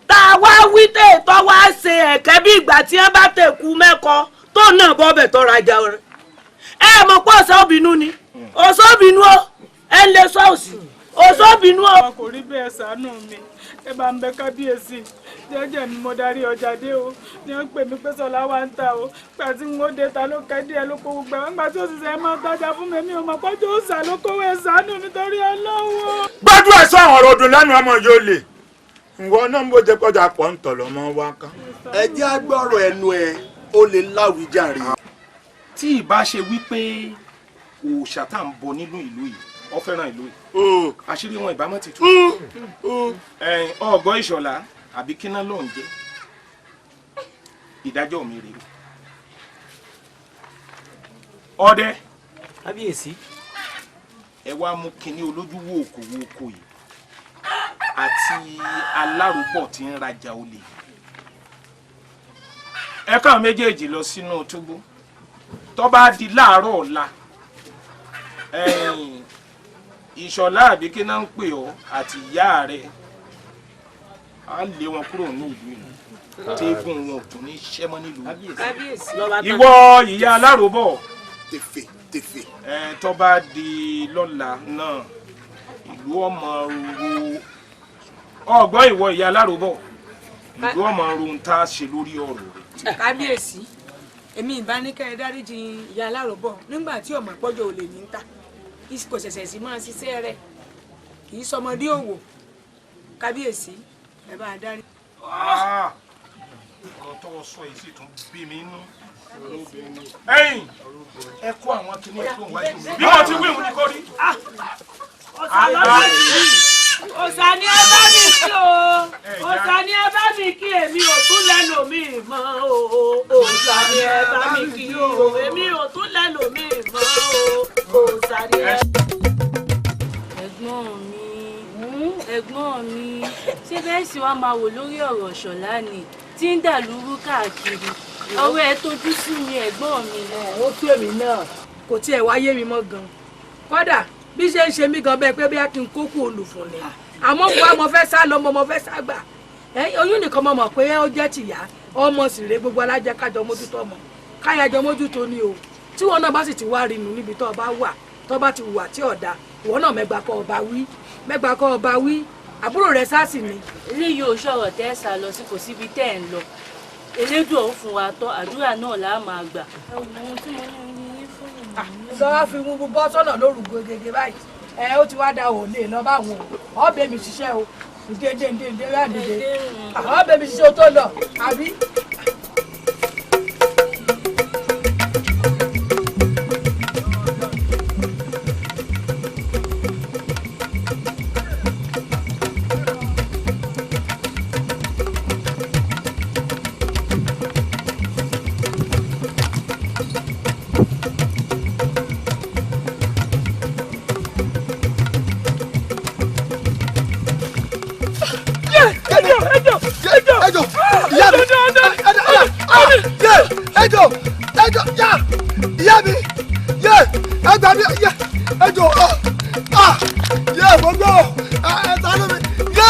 tá a wá wí tètò wá ṣe ẹ̀kẹ́ bí ìgbà tí wọ́n bá tẹ̀kú mẹ́kọ tó náà bọ́ bẹ̀ tọ́ra jà rẹ̀. Ẹ mọ̀ pé òòṣà òbínú ni, òòṣà òbínú o, ẹ ń lè sọ́ọ̀sì, òòṣà òbínú o. Kò rí bẹ́ẹ̀, ṣàánú mi, ẹ bá ń bẹ kábíyèsí. Jẹ́jẹ́ mi mo darí ọjà dé o, ní wọ́n pè mí pé Sọlá wá ń ta o. Gbà tí n ó dé ta ló kẹ́ díẹ̀ ló kó gbogbo ẹ̀ nígbà tí òṣìṣẹ́ máa ń tajà fún mi, mi ò mọ̀ pọ́jú òòṣà ló kówó ẹ̀, ṣàánú mi torí Ọlọ́run. Gbájú ẹ̀ sọ àwọn ọ̀rọ̀ ọdún lẹ́nu ọmọ yóò lè ìwọ náà ń bó jẹ kọjá pọ̀ ń tọ̀ lọ́mọ wa kan. Ẹ jẹ́ agbọ́rọ̀ ẹnu ẹ, ó lè láwùjáre. Tí ìbá ṣe wípé òòṣà tá à ń bọ nínú ìlú yìí, ó fẹ́ràn ìlú yìí, àṣírí wọn ìbámu ti tú. Ọgọ́ Ìṣọ̀lá àbí kíná ló ń jẹ́, ìdájọ́ mi rèé. Ọdẹ. Kábíyèsí. Ẹ wá mú kinní olójú wo òkò wo òkò yìí àti alárùbọ̀ tí ń rajà olè, ẹ káwọn méjèèjì lọ sínú túbú. Tó bá di láàárọ̀ ọ̀la, Ìṣọ̀lá àbí kí náà ń pè ọ́ àti ìyá rẹ̀, á lé wọn kúrò ní ìlú yìí, tẹ́gùn wọn ò tún ní ṣẹ́ mọ́ nílùú. Ìwọ ìyá aláròbọ̀, tèfè tèfè. Ẹ tó bá di lọ́la náà, ìlú ọmọ ro ọgbọ́n. Ìwọ ìyá aláròbọ̀, ìlú ọmọ ro ń tá a ṣe lórí ọ̀rọ̀ rẹ̀. Kábíyèsí, èmi ìbánikẹ́ ẹ dáríjì ìyá aláròbọ̀ nígbà tí ọmọ àpọ́jọ olè ní ń ta, kò ṣẹ̀ṣẹ̀ sí máa ṣiṣẹ́ rẹ̀, kì í sọmọdé òwò. Kábíyèsí, ẹ bá a dárí. Ọ̀rọ̀ tó sọ yìí sì tún bí mi nú. Ẹ̀yin ẹ kó àwọn kinní ẹ̀ tó wájú mi. Bí wọ́n ti wí òun ni kò rí. Òòṣà ni ẹ bá mi kí o, òòṣà ni ẹ bá mi kí, èmi ò tún lẹ́nu mi mọ́ o. Òòṣà ni ẹ bá mi kí o, èmi ò tún lẹ́nu mi mọ́ o. Òòṣà ni ẹ. Ẹ̀gbọ́n mi, ẹ̀gbọ́n mi, ṣé bẹ́ẹ̀ sì wá máa wò lórí ọ̀rọ̀ Ṣọlá ni tí ń dà lúrú káàkiri? Ọ̀rọ̀ ẹ̀ tójú sú mi, ẹ̀gbọ́n mi. Ó tú èmi náà, kò tiẹ̀ wáyé mi mọ́ gan-an. Kódà bí ṣe ń ṣe mí gan bẹ́ẹ̀ pé bí a kì í kókó olùfún ni, àmọ́ mo wá mo fẹ́ sá lọ, mo fẹ́ sá gbà. Oyún nìkan mo mọ̀ pé ó jẹ́ tìyá ọmọ sì rè, gbogbo alájẹ kájọ mójútó ọmọ, káyàjọ mójútó ni o. Tí wọn náà bá sì ti wá rinú níbi tó bá wà, tó bá ti wà tí ọ̀dà, ìwọ náà mẹ́gbà kọ́ ọba wí, mẹ́gbà kọ́ ọba wí, àbúrò rẹ̀ sá sì ni. Eléyìí ò sọ̀rọ̀ tẹ́ ẹ sá lọ sí, kò síbi tẹ́ ẹ̀ ń lọ. Elédùn ò fún wa tọ́, àdúrà náà là á máa gbà. Ẹ wo ohun tí mo ní yín fún mi. Sọ wá fi wúwo bọ́ sọ́nà lóru gègé báyìí, ẹ ó ti wá da òòlè lọ báwọn o. Ọbẹ̀ mi ṣiṣẹ́ o, ǹdè ǹdè ǹdè ǹdè rẹ̀ dìde, ọbẹ̀ mi ṣiṣẹ́ o tó lọ àbí. Ejò, ejò, ya, ìyá mi, yé, ẹgbà mi, yé, ejò, ọ, ah, yé, mo gbọ́, ẹ ṣàánú mi, yé.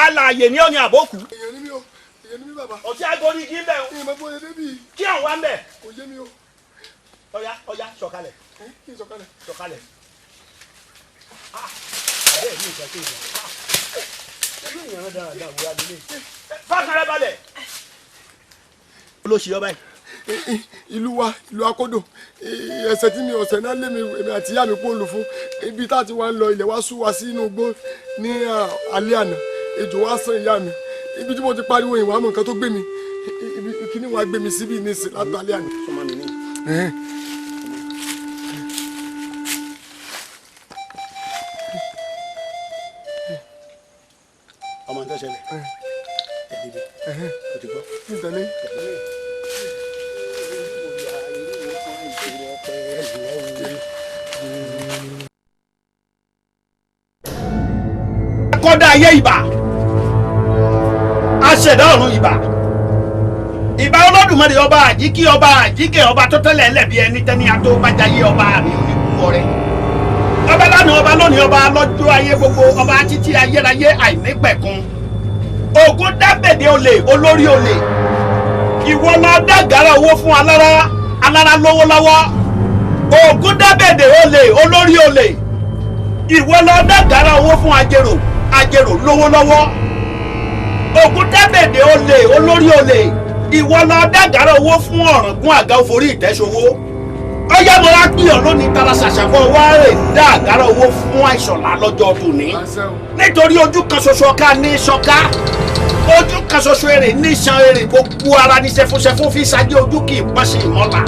Alààyè ní ọ̀nì àbókù. Èèyàn ni mí o, èèyàn ni mí bàbá. Ọtí agorí igi ń bẹ̀ o. Ìyẹn bó ṣe débi. Kí àwọn wá ń bẹ̀. Kò yé mi o. Ọya ọya, sọ̀kalẹ̀. Kí n sọ̀kalẹ̀. Sọ̀kalẹ̀. Àbẹ́ mi ìgbà tó ìgbà. Ẹgbẹ́ ìyàrá dáradára wúra lélẹ̀. Fákàrẹ́ balẹ̀. Olóṣì ọba yìí. Ìlú wa, ìlú Akódò, ẹsẹ̀ tí mi ọ̀sẹ̀ náà lé mi, èmi àti ìyá mi pòlù fún ibi tá a ti wá ń lọ, ilẹ̀ wa sú wa sí inú igbó ní alẹ́ àná. Ejò wa sàn ìyá mi. Ibi tí mo ti pariwo ìwà mọ̀ nǹkan tó gbé mi, ibi kíní wa gbé mi síbí nísìn látàlẹ́ àná. Ọmọ tó ṣẹlẹ̀ tẹ̀lé mi, o ti gbọ́. Tẹ̀lé. Kọ́dá ayé ìbà, aṣẹ̀dá ọ̀run ìbà, ìbà Olódùmarè ọba àjíkí, ọba àjíkẹ́, ọba tó tẹ́lẹ̀ ẹlẹ́bi ẹni tẹ́ni ató bájáyé, ọba mi ò ní kú ọrẹ. Ọba lánàá, ọba lónìí, ọba lọ́jọ́ ayé gbogbo, ọba títí ayérayé àìnípẹ̀kun. Ògún dábẹ̀dẹ̀ olè, olórí olè, ìwọ lọ dágàrà owó fún alára, alára lówó lọ́wọ́. Ògún dábẹ̀dẹ̀ olè, olórí olè, ìwọ lọ dágàrà owó fún ajérò, ajérò lówó lọ́wọ́. Ògún dábẹ̀dẹ̀ olè, olórí olè, ìwọ lọ dágàrà owó fún ọ̀ràngún àga òforí ìtẹ́sowó. Ọyá mo wá pè ọ́ lónìí tara ṣàṣàkọ wá rè dá àgàrà owó fún Àìṣọ̀lá lọ́jọ́ tòní, nítorí ojú kan ṣoṣo ọ̀ka ní ṣọ̀ká, ojú kan ṣoṣo èrè ní ṣan èrè, gbogbo ara ní ṣẹfúnṣẹfún fi ṣáájú ojú kì í pọ́n sí ìmọ́lá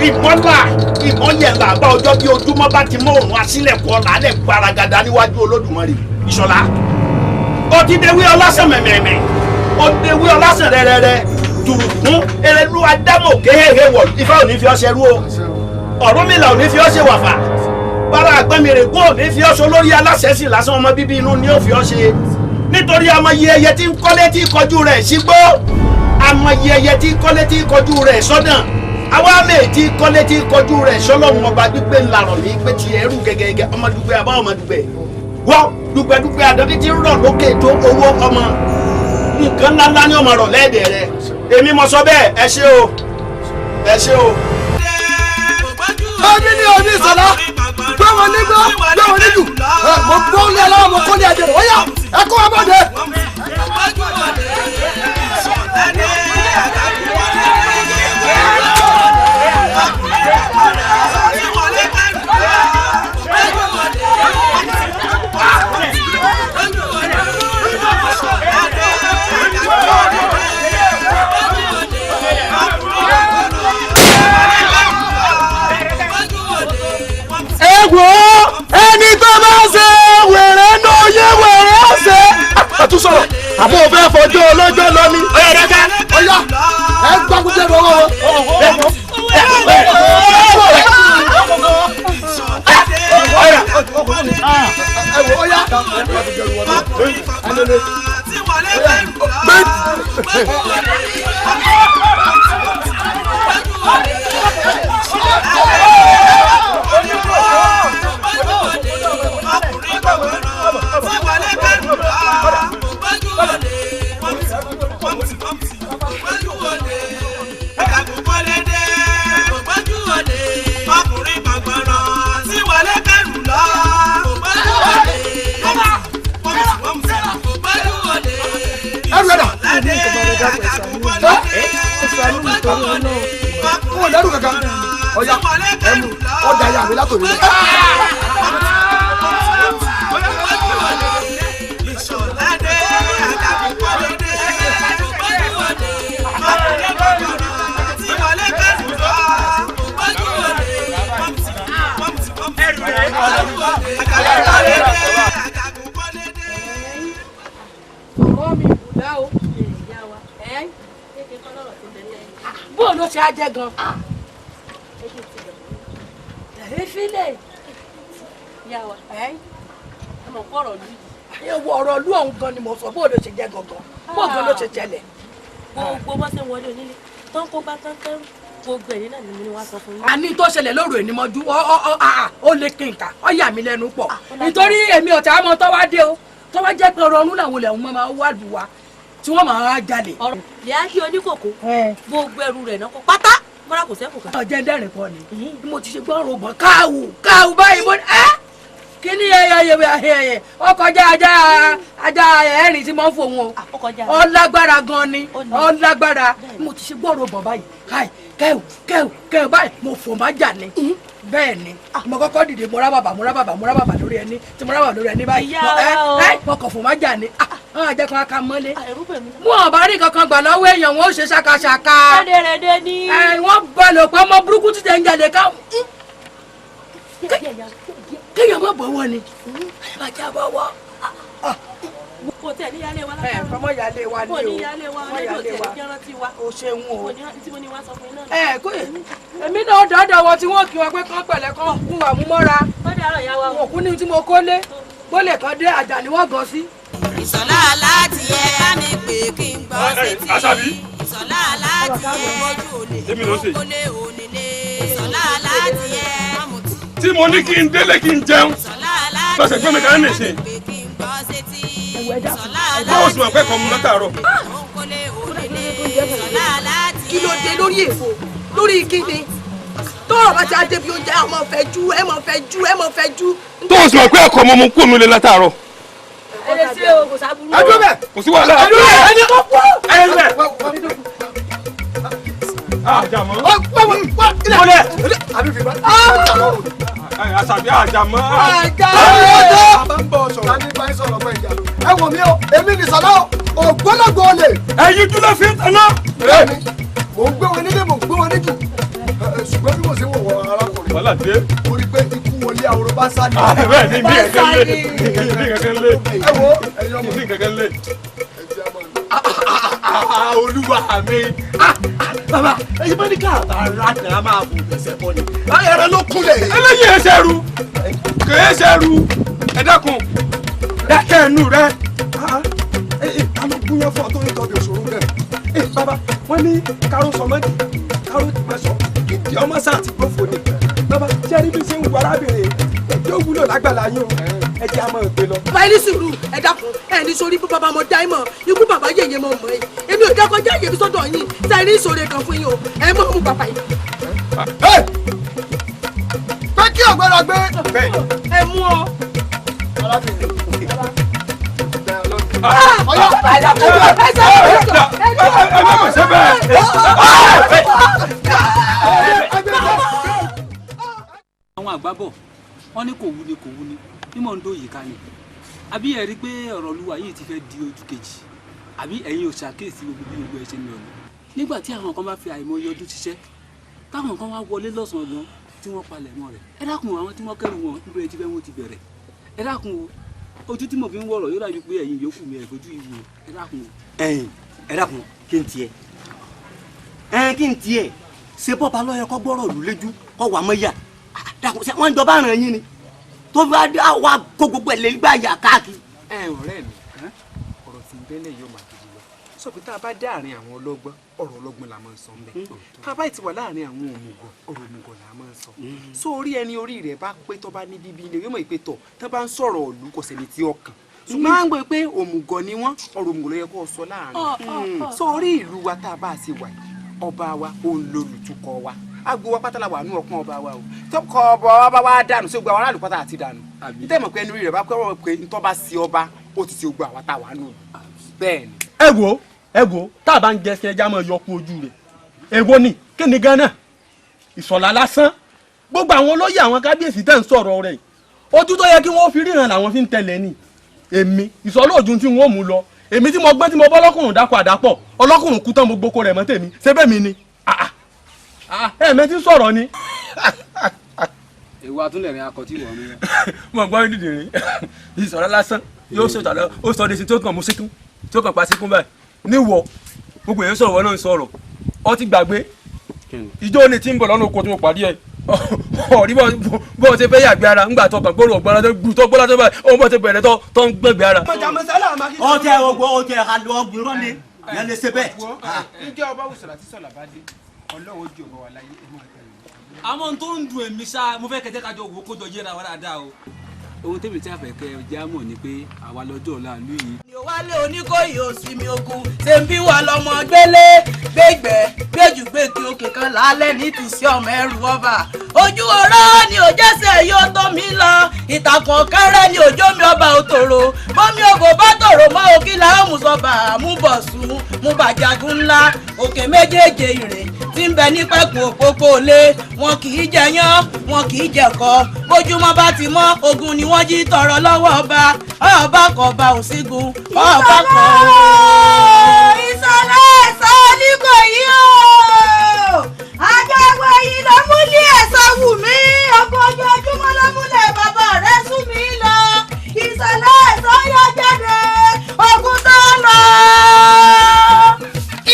ìmọ́lá ìmọ́yẹ̀lá bá ọjọ́ bí ojúmọ́ bá ti mọ́ òrùn asílẹ̀kùn ọ̀la alẹ́ gbaragada níwájú Olódùmarè. Ìṣọ̀lá, ó ti dewé ọlásàn mẹ̀mẹ̀mẹ̀, ó dewé ọlásàn rẹ́rẹ́rẹ́ tùrùkún erelu adámò kéhèhè wọ̀. Ifá ò ní fi ọ́ ṣerú o, Ọ̀rúnmìlà ò ní fi ọ́ ṣe wàfà, bára àgbẹ̀mìrègún ò ní fi ọ́ ṣe olórí aláṣẹ sì lásán, ọmọ bíbí inú ni ó fi ọ́ ṣe, nítorí amọ̀yẹ ẹyẹ tí ń kọ́lé tí kọjú rẹ̀ sígbó, amọ̀yẹ ẹyẹ tí ń kọ́lé tí kọjú rẹ̀ sọ́dàn, àwa àmì tí ń kọ́lé tí kọjú rẹ̀ sọ́lọ́hún ọba gbígbé ńlarọ̀ ní pé ti ẹrú gẹ́gẹ́gẹ́ ọmọ dùgbẹ́ àbá ọmọ dùgbẹ́ wọ́ dùgbẹ́dùgbẹ́ àdọ́bí tí ń rọ̀ lókè tó owó ọmọ nǹkan ńláńlá ní ọmọ rọ̀ lẹ́ẹ̀dẹ̀ rẹ̀. Èmi mo sọ bẹ́ẹ̀. Ẹ ṣé o, ẹ ṣé o. Èmi ni òní Ìṣọ̀lá, gbé wọn nígbà, gbé wọn níjù, mo gbọ́ lé aláwọ̀, mo kọ́ lé ẹ̀jẹ̀ rẹ̀, ó yá ẹ kó wọn bọ̀dẹ̀. Ẹni tó bá ṣe wèrè náà yé wèrè ó ṣe. Ẹ tún sọ̀rọ̀, àbó fẹ́ fọjọ́ ọlọ́jọ́ lọ ni. Ọyá dáká. Ọyá ẹ gbàgùjẹ lọ́wọ́ wọn. Ẹ wò ọyá. Wọ́n dẹ́rù kankan. Ọ̀ya ẹmu ọ̀dà ya mi látòrí rẹ̀. Ọ̀rọ̀ mi kò dá o. Bó ló ṣe á jẹ́ gan. Efílẹ̀ yà wá ẹ mọ̀ kọ́ ọ̀rọ̀ lù yìí. Ewu ọ̀rọ̀ lú ọ̀hún gan ni mo sọ, bó ló ṣe jẹ́ gangan, bó gan ló ṣe jẹlẹ̀. Gbogbo bó ṣe ń wọlé onílé tó ń kó bá tán kẹ́rù gbogbo ẹ̀yìn náà ni mo ní wá sọ fún yín. Àní tó ṣẹlẹ̀ lóru èní mọ́jú ó lè kí nǹka ó yà mí lẹ́nu pọ̀ nítorí èmi ọ̀tá ọmọ tó wá dé o tó wá jẹ́ pé ọ̀rọ̀ ọ̀run làwọn olè ọ̀hún máa wá lù wá tí wọ́n máa jalè. Ìyá kí oníkòkò gbogbo ẹrù rẹ̀ náà kó pátá mọ́ra kò sẹ́kù kan. Ọ̀jẹ̀ dẹ́rìn pọ̀ ni bí mo ti ṣe gbọ́ ọ̀rọ̀ bọ̀ káwù káwù báyìí mo ní ẹ́ kí ni ẹyẹ ọkọjá ajá ajá ẹ̀rìn tí mo ń fò wọn o ọlágbára gan ni ọlágbára mo ti ṣe gbọ́ ọ̀rọ̀ bọ̀ báyìí káì Kẹ́wù kẹ́wù kẹ́wù báyìí mo fò má jà ní. Bẹ́ẹ̀ ni mo kọ́kọ́ dìde mo rá bàbà mo rá bàbà mo rá bàbà lórí ẹni tí mo rá bàbà lórí ẹni báyìí. Ẹ mo kàn fò má jà ní. Àwọn àjẹ kan ká mọ́lé. Mú ọ̀bá rí kankan gbà lọ́wọ́ èèyàn wọn ó ṣe ṣàkàṣàkà. Rédèrèdè ní. Ẹ wọ́n balẹ̀ pé ọmọ burúkú títẹ̀ ń jalè ká. Kéèyàn má bọ̀wọ̀ ni. Bàjẹ́ bọ̀wọ̀. Kò tẹ̀ ní yálé wa látàrọ. Ẹ kọ́mọ yálé wa ni o. Kò ní yálé wa ọlẹ́dọ̀ tẹ̀ ní jẹ́rántí wa. O ṣeun o. Kò ní tí mo ní wá sọ fún iná. Ẹ kó èmi náà dọ́dọ̀ wọn tí wọ́n kí wọn pé kán pẹ̀lẹ́ kán kú wà mú mọ́ra. Ó dàárọ̀ yá wa o. Òkú ni tí mo kó lé. Bólè kan dé àjà ni wọ́n gan sí. Ìsọ̀lá láti ẹ bá mi pè kí n gbọ́ sétí. Àṣàbí. Ìsọ̀lá láti ẹ ojú òní. Èmi ló ṣe. Kólé onílé. Ìsọ̀lá láti ẹ. Tí mo ní kí n délé kí n jẹun. Lọ́sẹ̀ gbé mi kan ní ìsìn. Báwo sì máa pẹ́ kọ́ mu látàárọ̀? Kí ló dé lórí èfo lórí kíni? Tọ́rọ̀ bá ti á débi oúnjẹ ẹ máa fẹ́ jú ẹ máa fẹ́ jú ẹ máa fẹ́ jú. Tó o sì máa pẹ́ ẹ̀kọ́ mọ́ mu kúrò nílé látàárọ̀. Ẹ lè ṣe o kò sábúrú. Ẹ dúró bẹ́ẹ̀ kò sí wàhálà. Ẹ dúró bẹ́ẹ̀ ẹni kò kú. Ẹ dúró bẹ́ẹ̀. Àjàmọ́. Mọ́lẹ̀. Àṣàbí àjàmọ́. Àjàmọ́. Bá ń bọ̀ sọ̀rọ̀. Tani bá ń sọ̀rọ̀ pé ìjà ló. Ẹ wò mí o, èmi ní sọ̀lá o, ògbólógbò olè. Ẹyin dúró fi ń taná. Bẹ́ẹ̀ni, mò ń gbé wọn nílé, mò ń gbé wọn níjù. Ṣùgbọ́n bí mo ṣe wò wọ arákùnrin. Wàhálà dé. Mo rí i pé ikú wọlé àwòrán bá sá ni. Bẹ́ẹ̀ ni bí kẹ̀kẹ́ lé. Bí kẹ̀kẹ́ lé. Ẹ wo ẹ̀yin ọmọ. Bí kẹ̀kẹ́ lé. Olúwa mi. Bàbá, ẹyin bá ní ká àbára náà máa bò bẹ̀sẹ̀ bọ́ ni. Ẹran ló kúnlẹ̀. Eléyìí ẹsẹ̀ ru. Kèé ṣe ru. Ẹ dákun. Dákẹ́ ẹnu rẹ. Ta ló gúnyán fún ọ tó ń tọ́bi òṣòro bẹ́ẹ̀? Bàbá, wọ́n ní káró sọmọ́dì, káró tìmọ̀sọ, ìdí ọmọ sáà ti gbófo ni. Bàbá, ṣé rí bí ṣe ń wo arábìnrin? Yóò wúlò lágbàlá yín o. Ẹ jẹ́ àmọ́ ìpè lọ. Bàbá ẹni sùúrù ẹ dákun ẹ ní sórí bó bàbá mọ dáìmọ̀ ikú bàbá yẹ̀yẹ̀ mọ̀ mọ̀ ẹ. Èmi ò dákọjá yẹ̀mí sọ́dọ̀ yín ṣe ní ìṣòro kan fún yín o. Ẹ mọ̀ mú bàbá yìí. Pé kí ọ̀gbẹ́ra gbé. Ẹ mú ọ. Arábìnrin. Àwọn àgbà bọ̀ wọ́n ní kò wúni kò wúni bí mò ń dó yìí ká ni àbí ẹ rí i pé ọ̀rọ̀ Olúwa yìí ti fẹ́ di ojú kejì àbí ẹ̀yin ò ṣàkíyèsí gbogbo bí gbogbo ẹ ṣe ń lọ ni nígbà tí àwọn kan bá fi àìmọye ọdún ṣiṣẹ́ táwọn kan wá wọlé lọ́sàn-án gan tí wọ́n palẹ̀ mọ́ rẹ̀ ẹ dákun àwọn tí wọ́n kẹ́rù wọn níbo ẹ ti fẹ́ wọn ti bẹ̀rẹ̀ ẹ dákun o ojú tí mo fi ń wọ̀rọ̀ yóò dàbí pé ẹ̀yin yòókù mi ẹ̀ fojú ìwò ẹ dákun o. Ẹ̀yin ẹ dákun kí n tiẹ̀ ẹ kí n tiẹ̀ ṣe bọ́ba lọ́yẹ kọ́ gbọ́rọ̀ lù lẹ́jú kọ́ wà mọ́ yà dákun ṣe wọ́n ń jọba ràn yín ni tó bá wà kó gbogbo ẹ̀ lé gbà yà káàkiri. Ẹ ọ̀rẹ́ mi ọ̀rọ̀ tí ń bẹ́lẹ̀ yóò máa gidi lọ sọ pé tá a bá dé àárín àwọn ọlọ́gbọ́n ọ̀rọ̀ ọlọ́gbọ́n la máa ń sọ ń bẹ̀ tá a bá ti wà láàárín àwọn òmùgọ̀ ọ̀rọ̀ òmùgọ̀ la máa ń sọ so orí ẹni orí rẹ̀ bá pé tó bá ní bíbí ilé yóò mọ̀ ìpè tọ̀ tó bá ń sọ̀rọ̀ ọ̀lú kò sẹ́ni tí ọkàn ṣùgbọ́n à ń gbọ́ pé òmùgọ̀ ni wọ́n ọ̀rọ̀ òmùgọ̀ ló yẹ kó sọ láàárín so orí ìlú wa tá a bá ṣe wà ọba wa òun lolùtukọ̀ wa agbo wa pátá la wà nú ọpọ́n ọba wa o tọkọ ọba wa bá wa dànù sí gbogbo àwọn aráàlú pátá àti dànù nítorí mọ̀ pé ẹnu rẹ̀ bá pẹ́ wọ́n pé ntọ́ bá sí ọba ó ti ṣe gbogbo àwa tá a wà nù bẹ́ẹ̀ ni. Ẹ wo tá a bá ń jẹsìn ẹja máa yọkun ojú rẹ̀ èwo ni kí ni ganan Ìsọ̀lá lásán gbogbo àwọn olóyè àwọn kábíyèsí tẹ̀ ń sọ̀rọ̀ rẹ̀ ojú tó yẹ kí wọ́n fi ríran làwọn fi ń tẹ̀lé ni èmi Ìsọ̀lá òjò tí wọ́n mú lọ èmi tí mo gbọ́n tí mo bọ́ ọlọ́kùnrin dákọ̀ àdápọ̀ ọlọ́kùnrin kú tán mo gboko rẹ̀ mọ́ tèmi ṣé bẹ́ẹ̀ mi ni ẹ̀ẹ̀mẹ́ tí ń sọ̀rọ̀ ni. Èwo atúnlẹ̀rìn akọ tí wọ́n mi. Mo gbọ́ dídì rí Ìsọ̀lá lásán yóò sọ ìtàlẹ́ ó sọ de sí tó kàn mú síkún tó kàn pa síkún báyìí níwọ̀ gbogbo èèyàn sọ̀rọ̀ wọn náà ń sọ̀rọ̀ ọ ti gbàgbé ìjọ ni tí ń bọ̀ lọ́nà oko tí mo pàdé ẹ̀ ọ̀rí bọ́ ṣe fẹ́ yàgbé ara ńgbà tó kàn gbòòrò ọ̀gbọ́n tó gbù tó gbọ́dọ̀ tó báyìí òun bọ́ ṣe bẹ̀rẹ̀ tó ń gbẹ̀gbẹ̀ ara. Ọtẹ ọgbọ ọtẹ ọgbìn rọlẹ yẹn lè ṣe bẹ́ẹ̀. Ǹjẹ́ ọba wùsọ̀lá tí sọ̀lá bá dé Ọlọ́run ó jẹ́ ọba wa láyé ẹ máa tẹ̀lé. Àmọ́ tó ń dùn èmi ṣá mo fẹ́ kẹjẹ́ kájọ wò ó kójọ yẹra wa dáadáa o. Ohun tèmi tí a fẹ́ kẹ́ ẹ já mọ̀ ni pé àwa lọ́jọ́ ọ̀la ìlú yìí. Ni ó wálé Oníkòyí òsì mi ogun ṣe ń bí wa lọmọ gbélé gbégbẹ gbéjú gbèkì òkè kan lálẹ́ ní tìsí ọmọ ẹrù ọba. Ojú ọ̀rọ̀ ni òjẹ́sẹ̀ yóò tó mi lọ ìtàkùn ọ̀kẹ́rẹ́ ni òjò mi ọba òtòrò bọ́mi òbò bá tòrò. rò mọ́ òkè la ó mú sọ́ba àmúbọ̀sùn mú bàjágun ńlá òkè méjèèjì ìrìn tí ń bẹ ní pẹ̀kun òpópó lé wọn kì í jẹyán wọn kì í jẹ̀kọ bójúmọ́ bá ti mọ́ ogun ni wọ́n jí tọrọ lọ́wọ́ ọba ọba kọba òsígun ọba kọ. Ìsọ̀lá ẹ̀sọ́ ní kò yí o àjọwò yìí ló múlẹ̀ ẹ̀sọ́ wù mí ọkọ̀ ojoojúmọ́ ló múlẹ̀ bàbá rẹ̀ sún mi lọ Ìsọ̀lá ẹ̀sọ́ yọ jáde ogun tó lọ.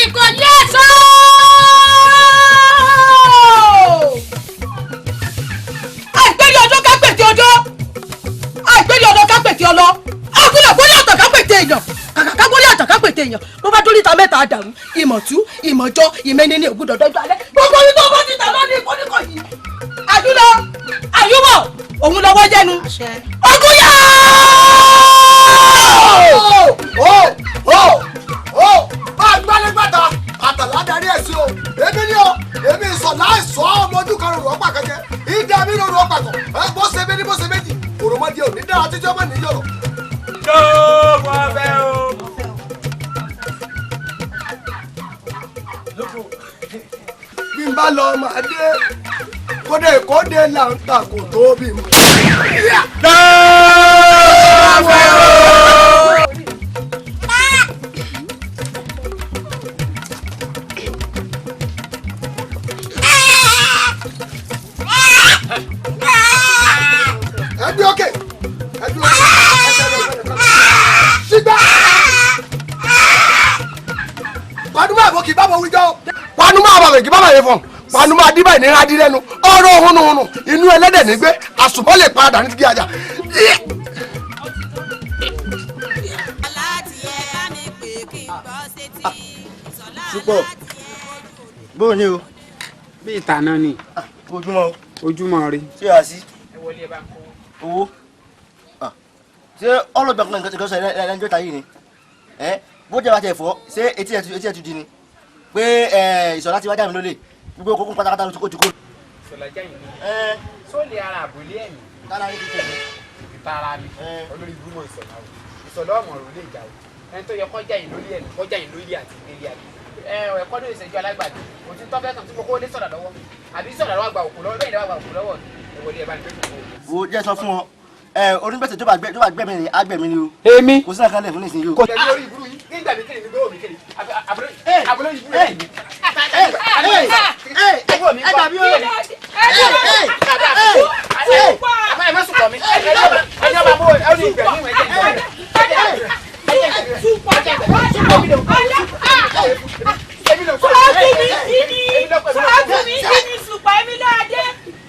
Ìkòyí ẹ̀sọ́. Àìgbérí ọjọ́ kápẹ̀tì ọjọ́, àìgbérí ọjọ́ kápẹ̀tì ọlọ, àkúlẹ̀ kúlẹ̀ àtàn kápẹ̀tì èèyàn, kàkà kágbórí àtàn kápẹ̀tì èèyàn, bó bá dórí ìta mẹ́ta àdàrú, ìmọ̀tú, ìmọ̀jọ, ìmẹ́ni ní ògùdọ̀ dọ́jọ́ alẹ́, gbogbo orí tó bá ti tà lọ́ní ìkọ́níkọ̀ yìí. Àjúlọ, àyúbọ̀, òun lọ́wọ́ jẹ́nu. Ogun yá! Ó ó ó máa gbálẹ́gbàtà àtàlà darí ẹ̀ sí o, èmi ni o, èmi Ìsọ̀lá ẹ̀sọ́ ọmọ ojú kan rò ọ̀pá kẹ̀kẹ́, ìdá mi rò ọ̀pá kan, bó ṣe méjì bó ṣe méjì, òròmọdé ò ní dára títí ọmọ nìyọ̀rọ̀. Tó wọ́n fẹ́ o. Bí n bá lọ máa dé, kódé kódé là ń ta kò tó bí mo. Tó wọ́n fẹ́ o. Ẹgbẹ́ òkè, ẹgbẹ́ òkè, ẹgbẹ́ òkè, sígbà. Panumọ́ àbọ̀ kì í bá bọ̀ wíjọ́. Panumọ́ àbọ̀ kì í bá bọ̀ yẹn fọ̀n. Panumọ́ adíbà ìnira adí lẹ́nu. Ọ̀rọ̀ hunuhunu inú ẹlẹ́dẹ̀ nígbé. Àsùnmọ́ lè padà ní ti ajá. Súpọ̀, bóò ni o. Bí ìtànà ni. Ojúmọ́ o. Ojúmọ́ rí. Ṣé a sí? Ẹ wọlé ẹ bá ń kó. Owó. Ṣé ọlọ́gbọ̀n kan nǹkan sọ ẹlẹ́njọ́ ta yìí ni? Bó jẹ́ wá tẹ̀ fọ́, ṣé etí ẹ̀ tún di ni? Pé Ìsọ̀lá ti wá já mi lólè, gbogbo kókó pátápátá ló ti kó ti kó. Ìsọ̀lá já yìí lólè. Sóòlì ara àbòlé ẹ̀mí. Tálá yìí ti tẹ̀lé. Ìtara mi, olórí ibú mọ̀ Ìsọ̀lá o. Ìsọ̀lá ọmọ rò lè jà o. Ẹni tó yẹ kọjá yìí lólè ẹ̀mí, kọjá yìí lólè àti ìgbélé àti. Ẹ̀kọ́ ní ìṣẹ́jú alágbàdo, òtún tọ́fẹ́ kan tí mo kó lé sọ̀dà lọ́wọ́. Àbí sọ̀dà lọ́wọ́ àgbà òkú lọ́wọ́, bẹ́ẹ̀ ni wọ́n àgbà òkú lọ́wọ́. Ẹ wọlé ẹ bá ní pé kò Wo jẹ́ sọ fún ọ, onígbèsè tó bá gbẹ̀mí ni agbẹ̀mí ni o. Èmi. Kò sí àkàlẹ̀ fún nísìnyí o. Kò tẹ̀lé orí ìbúrú yìí, nígbà mi kéde ní gbówó mi kéde. Àbúrò ìbúrú yìí. Ẹ tàbí o. Ẹ má sùn kọ́ mi. Ẹni ọba mú ọ ní ìgbẹ̀mí ìwẹ̀ jẹ́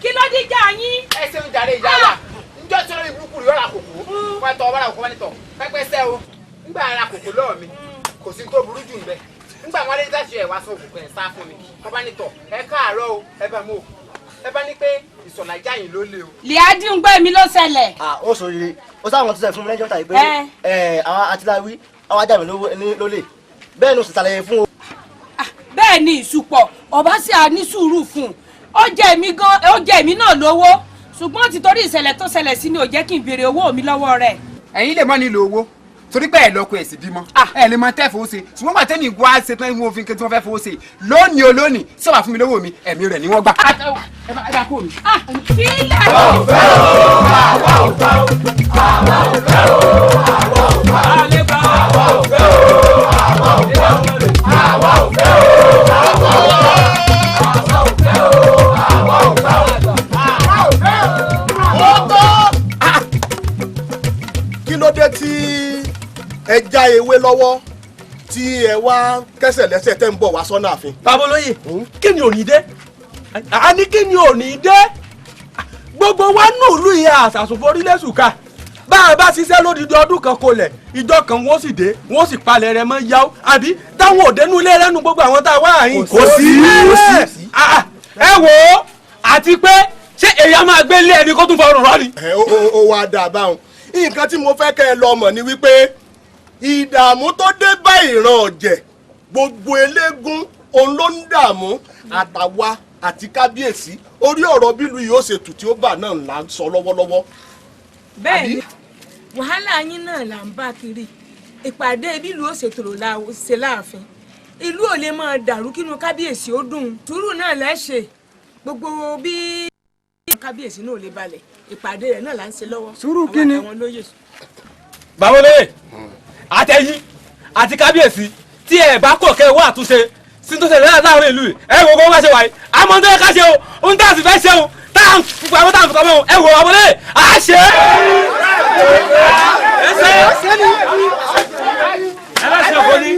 Kí ló dìjà yín? Ẹ ṣeun jàre ìyá wa. Njọ́ tí olórí burúkú rẹ̀ ọ̀rà kòkó. Wọ́n tọ́ ọ̀rà kòkó wọn ni tọ̀. Pẹ́pẹ́sẹ́ o. Ngbà ara kòkó lọ́ọ̀ mi. Kò sí tó burú jù nbẹ. Ngbà wọn lé dáṣọ ẹ̀ wá sọ òkùnkùn ẹ̀ sá fún mi. Wọ́n bá ní tọ̀. Ẹ káàárọ̀ o. Ẹ bá mú o. Ẹ bá ní pé Ìsọ̀lá jáyìn ló lé o. Lìádì ń gbé mi ló ṣẹlẹ̀. Ó sọ rere, ó sáwọn tó sẹ fún mi lẹ́jọ́ tàbí pé àwọn atiláwí àwọn ajá mi lólè. Bẹ́ẹ̀ ni ó sì ṣàlàyé fún o. Bẹ́ẹ̀ ni ìsupọ̀, ọba sì á ní sùúrù fún un. Ó jẹ èmi gan, ó jẹ èmi náà lówó, ṣùgbọ́n títorí ìṣẹ̀lẹ̀ tó ṣẹlẹ̀ sí ni ò jẹ́ kí n béèrè owó mi lọ́wọ́ rẹ̀. Ẹ̀yin lè má nílò owó torí pé ẹ lọ́kọ ẹ̀ sì bímọ ẹ lè máa tẹ́ fowó ṣe, ṣùgbọ́n gbà tẹ́mi wá ṣe tán ìwọ̀n òfin tí wọ́n fẹ́ fowó ṣe lónìí olónìí sọ̀rọ̀ fún mi lówó mi ẹ̀mí rẹ̀ ni wọ́n gbà. Ẹ bá kó mi. Sílẹ̀. Àwa ò fẹ́ o, àwa ò fẹ́ o, àwa ò fẹ́ o, àwa ò fẹ́ o, àwa ò fẹ́ o, àwa ò fẹ́ o, àwa ò fẹ́ o, àwa ò fẹ́ o. Kí ló dé tí ẹ já ewé lọ́wọ́ tí ẹ wá kẹsẹ̀ lẹ́sẹ̀ tẹ́ ń bọ̀ wá sọ́nà ààfin? Bàbá olóyè, kí ni ò ní dé? A ní kí ni ò ní dé? Gbogbo wa nù ìlú ìyá àṣàṣùfò orílẹ̀ ṣùkà. Bá a bá ṣiṣẹ́ lódidi ọdún kan kolẹ̀, ìjọ kan wọ́n sì dé, wọ́n sì palẹ̀ rẹ̀ mọ́ yáwó. Àbí táwọn òde nú ilé lẹ́nu gbogbo àwọn tá a wá àyìn. Kò sí. Ẹ wò ó, àti pé ṣé èyí á máa gbé ilé ẹni kó tún fọrùn rọ ni? Ẹ ó wá dà báwọn. Nǹkan tí mo fẹ́ kẹ́ ẹ lọ mọ̀ ni wípé ìdààmú tó dé bá ìran ọ̀jẹ̀ gbogbo eléégún òun ló ń dààmú àtàwa àti kábíyèsí orí ọ̀rọ̀ bílù yìí ó ṣe tù tí ó bà náà là ń sọ lọ́wọ́lọ́wọ́. Bẹ́ẹ̀ni, wàhálà yín náà là ń bá kiri. Ìpàdé bílùú ó ṣètòrò ṣe láàfin. Ìlú ò lè máa dàrú kínú kábíyèsí ó dùn. Sùúrù náà lẹ́ṣẹ̀ gbogbo bí kábíyèsí náà ò lè balẹ̀. Ìpàdé rẹ̀ náà là ń ṣe lọ́wọ́. Sùúrù kí ni? Àwọn olóyè. Bàbá olóyè àtẹ̀yìn àti kábíyèsí tí ẹ bá kọ̀ kẹ́ wá àtúnṣe sí tó ṣẹlẹ̀ láàrin ìlú yìí ẹ wò kó wá ṣe wáyé àmọ́ tó yẹ ká ṣe o ohun tá a sì fẹ́ ṣe o tá à ń fipá tá à ń fipá mọ́ ẹ wò bàbá olóyè à á ṣe é. Ẹ ṣe ẹ bá ṣe òfò ni.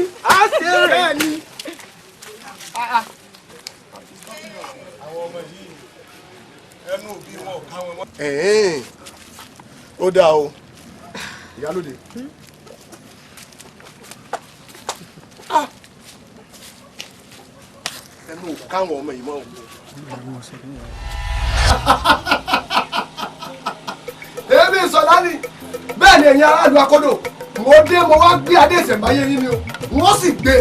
Ó dáa o ìyálóde. Ẹnu ò káwọn ọmọ yìí mọ́ o. Èmi Ìṣọ̀lá ni bẹ́ẹ̀ ni ẹ̀yin aráàlú akọ́dọ̀ mo dé mo wá gbé adé ìṣẹ̀mbáyé yín ni o wọ́n sì gbé.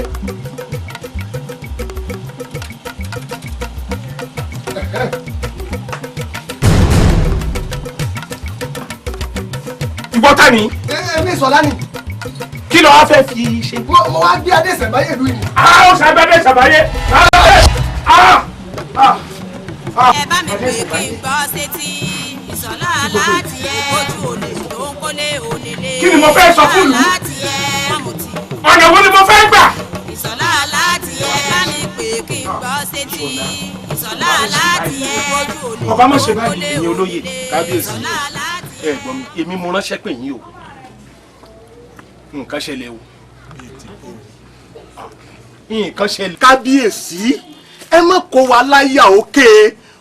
Ìwọ ta ni. Èmi Ìṣọ̀lá ni. Kí ló wá fẹ́ fi ṣe. Mo wá gbé adé ìṣẹ̀mbáyé ìlú yìí. A ó ṣàbẹ̀dẹ̀ ṣàbáyé. Ẹ bá mi pè kí n gbọ́ sétí. Ìṣọ̀lá láti ẹ ojú olè tó ń kólé onílé. Kí ni mo fẹ́ sọ fún ìlú? Láti ẹ mọ̀mùtì. Ọ̀nà wo ni mo fẹ́ gbà? Ìṣọ̀lá láti ẹ bá mi pè kí n gbọ́ sétí. Ìṣọ̀lá láti ẹ ojú olè Ọba má ṣe báyìí ẹ̀yin olóyè kábíyèsí ẹ gbọ́ mi èmi mo ránṣẹ́ pè yín o nǹkan ṣẹlẹ̀ o nǹkan ṣẹlẹ̀. Kábíyèsí ẹ má kó wa láyà òkè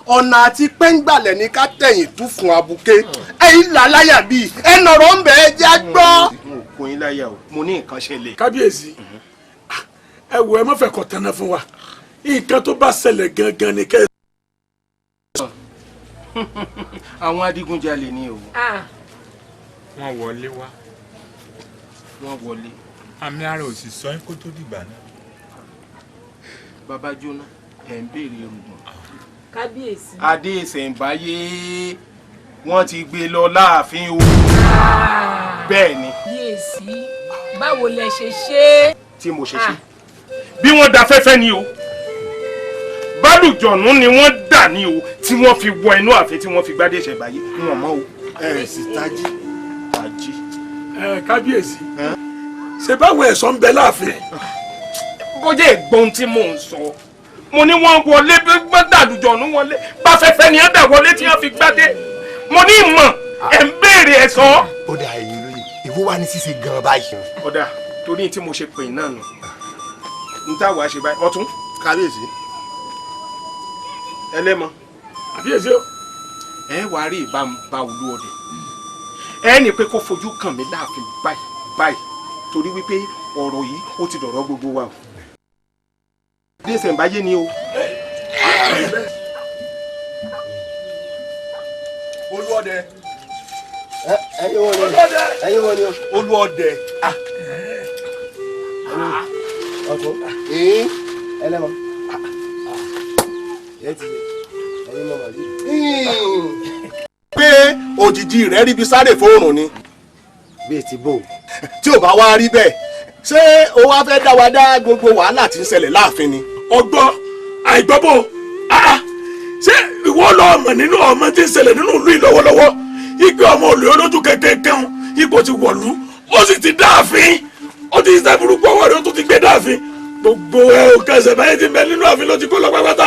ọ̀nà àti pẹ́ngbàlẹ̀ ní ká tẹ̀yìn tú fún abuké ẹ̀yin là láyà bíi ẹ nọ̀rọ̀ ń bẹ̀ ẹ jẹ́ gbọ́. N ò kó yín láyà o mo ní nǹkan ṣẹlẹ̀. Kábíyèsí ẹ wo ẹ má fẹ́ kọ́ tẹ́ná fún wa nǹkan tó bá ṣẹlẹ̀ gangan ni kẹ́ ẹ. Àwọn adigunjalè ni o. Wọ́n wọlé wá. Wọ́n wọlé. Àmì ara ò sì sọ yín kó tó dìgbà náà. Bàbá jóná ẹ̀ ń béèrè erùgbọ̀n. Kábíyèsí. Adé ìṣẹ̀ǹbáyé wọ́n ti gbé lọ láàfin o. Bẹ́ẹ̀ ni. Kábíyèsí báwo lẹ ṣe ṣe é. Tí mo ṣe ṣe. Bí wọ́n da fẹ́fẹ́ ni o bálùjọ̀nù ni wọ́n dà ní o tí wọ́n fi wọ inú ààfin tí wọ́n fi gbádé ìṣẹ̀ǹbáyé wọn mọ́ o. Ẹ sì tají. Tají. Ẹ kábíyèsí ṣe báwo ẹ̀sọ́ ń bẹ láàfin. Bóyá ẹ̀gbọ́n tí mò ń sọ mo ní wọ́n wọlé gbọ́dàlùjọ̀nù wọlé bá fẹ́fẹ́ ni ẹ̀ dà wọlé tí wọ́n fi gbádé mo ní ìmọ̀ ẹ̀ ń béèrè ẹ̀sọ́. Ó dáa ẹ̀yin olóyè ìwọ wá ní ṣíṣe gan-an báyìí. Ọ̀dà torí tí mo ṣe pè náà nù n tá wàá ṣe báyìí ọ̀tún. Kábíyèsí. Ẹlẹ́mọ. Àbíyèsí o. Ẹ wàá rí ìbámu bá olú ọdẹ ẹ ní pé kó fojú kàn mí láàfin báyìí báyìí torí wípé ọ̀rọ̀ yìí ó ti dọ̀rọ̀ gbogbo wa o. Adé ìṣẹ̀ǹbáyé ni o. Olúọdẹ. Ẹ̀yin wo ni ẹ̀yin wo ni o. Olúọdẹ. Ọ̀tún ẹlẹ́mọ. Ẹ ti ẹ̀yin mọ̀ màlúù. Pé òjijì rẹ̀ ríbi sáré fóònù ni. Bíi ti bò. Tí ò bá wá rí bẹ́ẹ̀ ṣé o wá fẹ́ dá wa dá gbogbo wàhálà tí ń ṣẹlẹ̀ láàfin ni. Ọgbọ́ àìgbọ́bọ̀ ṣé ìwọ lọ ọmọ nínú ọmọ tí ń ṣẹlẹ̀ nínú ìlú yìí lọ́wọ́lọ́wọ́ igbe ọmọ olè olójú kẹ̀kẹ́ kẹ́hún ipò ti wọ̀lú ó sì ti dáàfin ó ti ṣe burúkú ọwọ́ rẹ̀ ó tún ti gbé dáàfin gbogbo ẹ ò kẹsẹ̀ báyìí ti bẹ nínú ààfin ló ti kó lọ pátápátá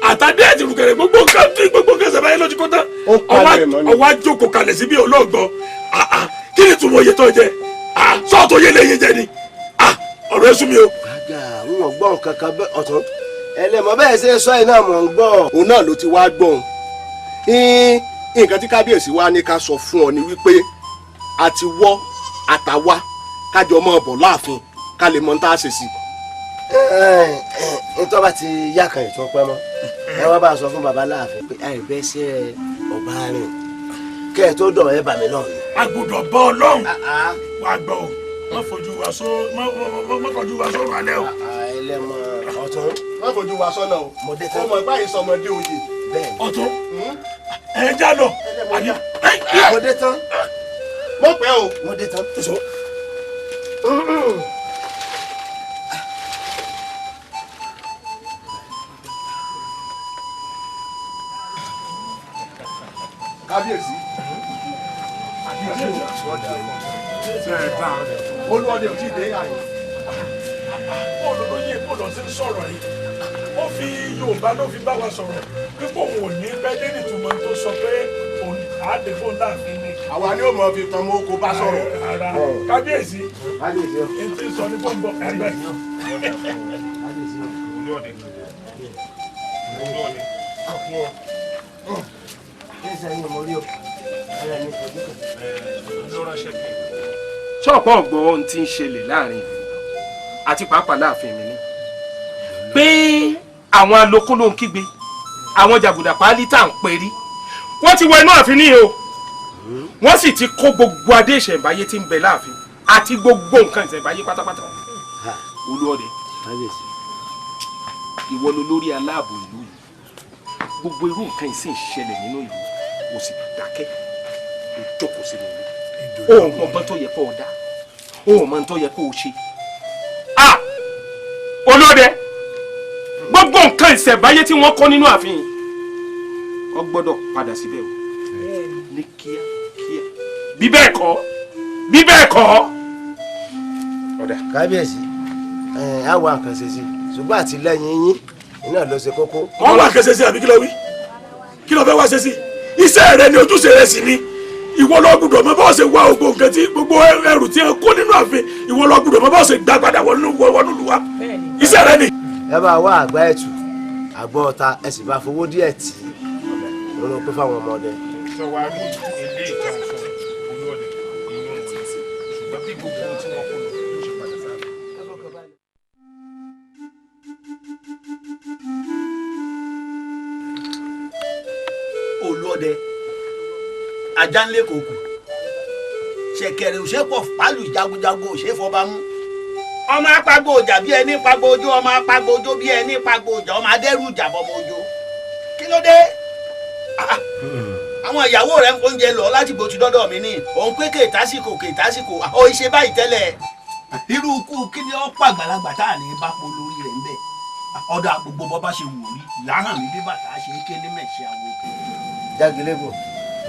àtàdé àti rùkẹ̀rẹ̀ gbogbo nǹkan tí gbogbo kẹsẹ̀ báyìí ló ti kó tán ọwọ́ àjòkò kalẹ̀ síbi olóògbọ́ kí ni túmọ̀ oyè tó jẹ sọ́ọ̀tò yé lè yé jẹ ni ọ̀rọ̀ ẹ̀ sú mi o. Àgà ń wọ̀n gbọ́ kankan bẹ́ẹ̀ ọ̀tún ẹlẹ́mọ̀ bẹ́ẹ̀ ṣe sọ iná mọ̀ ń gbọ́. Òun náà ló ti wá gbọ́n nǹkan tí kábíyèsí wa ní ká sọ fún ọ ni wípé àti wọ́ àtàwa kájọ mọ́ bọ̀ láàfin ká lè mọ tá a ṣe sí. Ntọ́ bá ti yá kan ìtún pẹ́ mọ́ ẹ wá bá a sọ fún baba láàfin pé àìbẹ́ sí ẹ ọba rìn kẹ́ ẹ tó dọ̀ ẹ bà mí lọ́rùn. A gbọ́dọ̀ bọ́ Ọlọ́run wàá gbọ́ o má fojú wa sọ má fojú wa sọ̀rọ̀ alẹ́ o. Ẹlẹ́mọ̀ ọ̀tún. Má fojú wa sọ́nà o ọmọ ìbáyìí sọmọdé oyè. Ọ̀tún ẹ já lọ. Mo dé tán. Mo pẹ́ o. Mo dé tán. Kábíyèsí. Olúọdẹ ò tí ì dé àyè. Bóòlù ló yé bóòlù ọ̀sẹ̀ ń sọ̀rọ̀ yìí. Ó fi Yorùbá ló fi bá wa sọ̀rọ̀. Pípò òun ò ní pẹ́ dé nítumọ̀ tó sọ pé òun àádé fóun láàfin ni. Àwa ni ó mọ̀ fi tan mọ́ oko bá sọ̀rọ̀. Ara kábíyèsí. N ti sọ ní bọ́ǹbọ̀ ẹgbẹ́. Olúọdẹ. Olúọdẹ. Ṣọ́ọ̀pọ̀ ọ̀gbọ́n ohun tí ń ṣẹlẹ̀ láàrin ìlú àti pàápàá láàfin mi ni pé àwọn alokó ló ń kígbe, àwọn jàgùdà páálí tá à ń perí, wọ́n ti wọ inú ààfin ní o, wọ́n sì ti kó gbogbo adé ìṣẹ̀ǹbáyé tí ń bẹ láàfin àti gbogbo nǹkan ìṣẹ̀ǹbáyé pátápátá. Olúọdẹ, ìwọ ló lórí aláàbò ìlú yìí, gbogbo irú nǹkan yìí sì ń ṣẹlẹ̀ nínú ìlú, o sì dákẹ́, o jókòó sínú ilé, o ò mọ ọgbọ́n tó yẹ kó o dá, o ò mọ ohun tó yẹ kó o ṣe. Olóde, gbogbo nǹkan ìṣẹ̀báyé tí wọ́n kọ́ nínú ààfin o gbọ́dọ̀ padà síbẹ̀ o ní kíákíá, bí bẹ́ẹ̀ kọ́, bí bẹ́ẹ̀ kọ́. Ọ̀dà. Kábíyèsí, á wá nǹkan ṣe sí, ṣùgbọ́n àtìlẹ́yìn yín iná ló ṣe kókó. Wọ́n wá nǹkan ṣe sí àbí kí ló wí? Kí ló fẹ́ wá ṣe sí? Iṣẹ́ rẹ ni ojúṣe rẹ sì ni. Ìwọ ló gbọ́dọ̀ mọ bó ṣe wá gbogbo nǹkan tí gbogbo ẹrù tí ẹ kó nínú ààfin, ìwọ ló gbọ́dọ̀ mọ bó ṣe gbà padà wọnú ìlú wa. Iṣẹ́ rẹ ni. Ẹ bá wá àgbá ẹ̀tù, àgbọ̀ ọ̀ta, ẹ sì bá fowó díẹ̀ tì í ló pé fáwọn ọmọdé. Sọ wá rí ilé ìtàn sọ Olúọdẹ ìyún ṣùgbọ́n bí gbogbo ohun tí wọ́n kó lọ ló ṣe padà sáà. Olúọdẹ, ajá ń lé kòkò, ṣẹ̀kẹ̀rẹ̀ ò ṣe pọ̀ pálù, jagunjagun ò ṣe fọba mú. Ọmọ apagbo ọjà bí ẹni pagbo ojú, ọmọ apagbo ojú bí ẹni pagbo ọjà, ọmọ adẹ́rù ìjà bọmọ ojú. Kí ló dé? Àwọn ìyàwó rẹ̀ ń fóúnjẹ lọ láti bó ti dọ́dọ̀ mi ní òun pé kèétásìkò kèétásìkò ó ṣe báyìí tẹ́lẹ̀. Irú ikú kí ni ó pa àgbàlagbà tá à ní bá po lórí rẹ̀ ń bẹ̀? Ọ̀dọ̀ gbogbo bọ́ bá ṣe wò rí láhàn mi bí bàtà ṣe é ké ní mẹ̀ṣẹ̀ àwo. Jágilébò,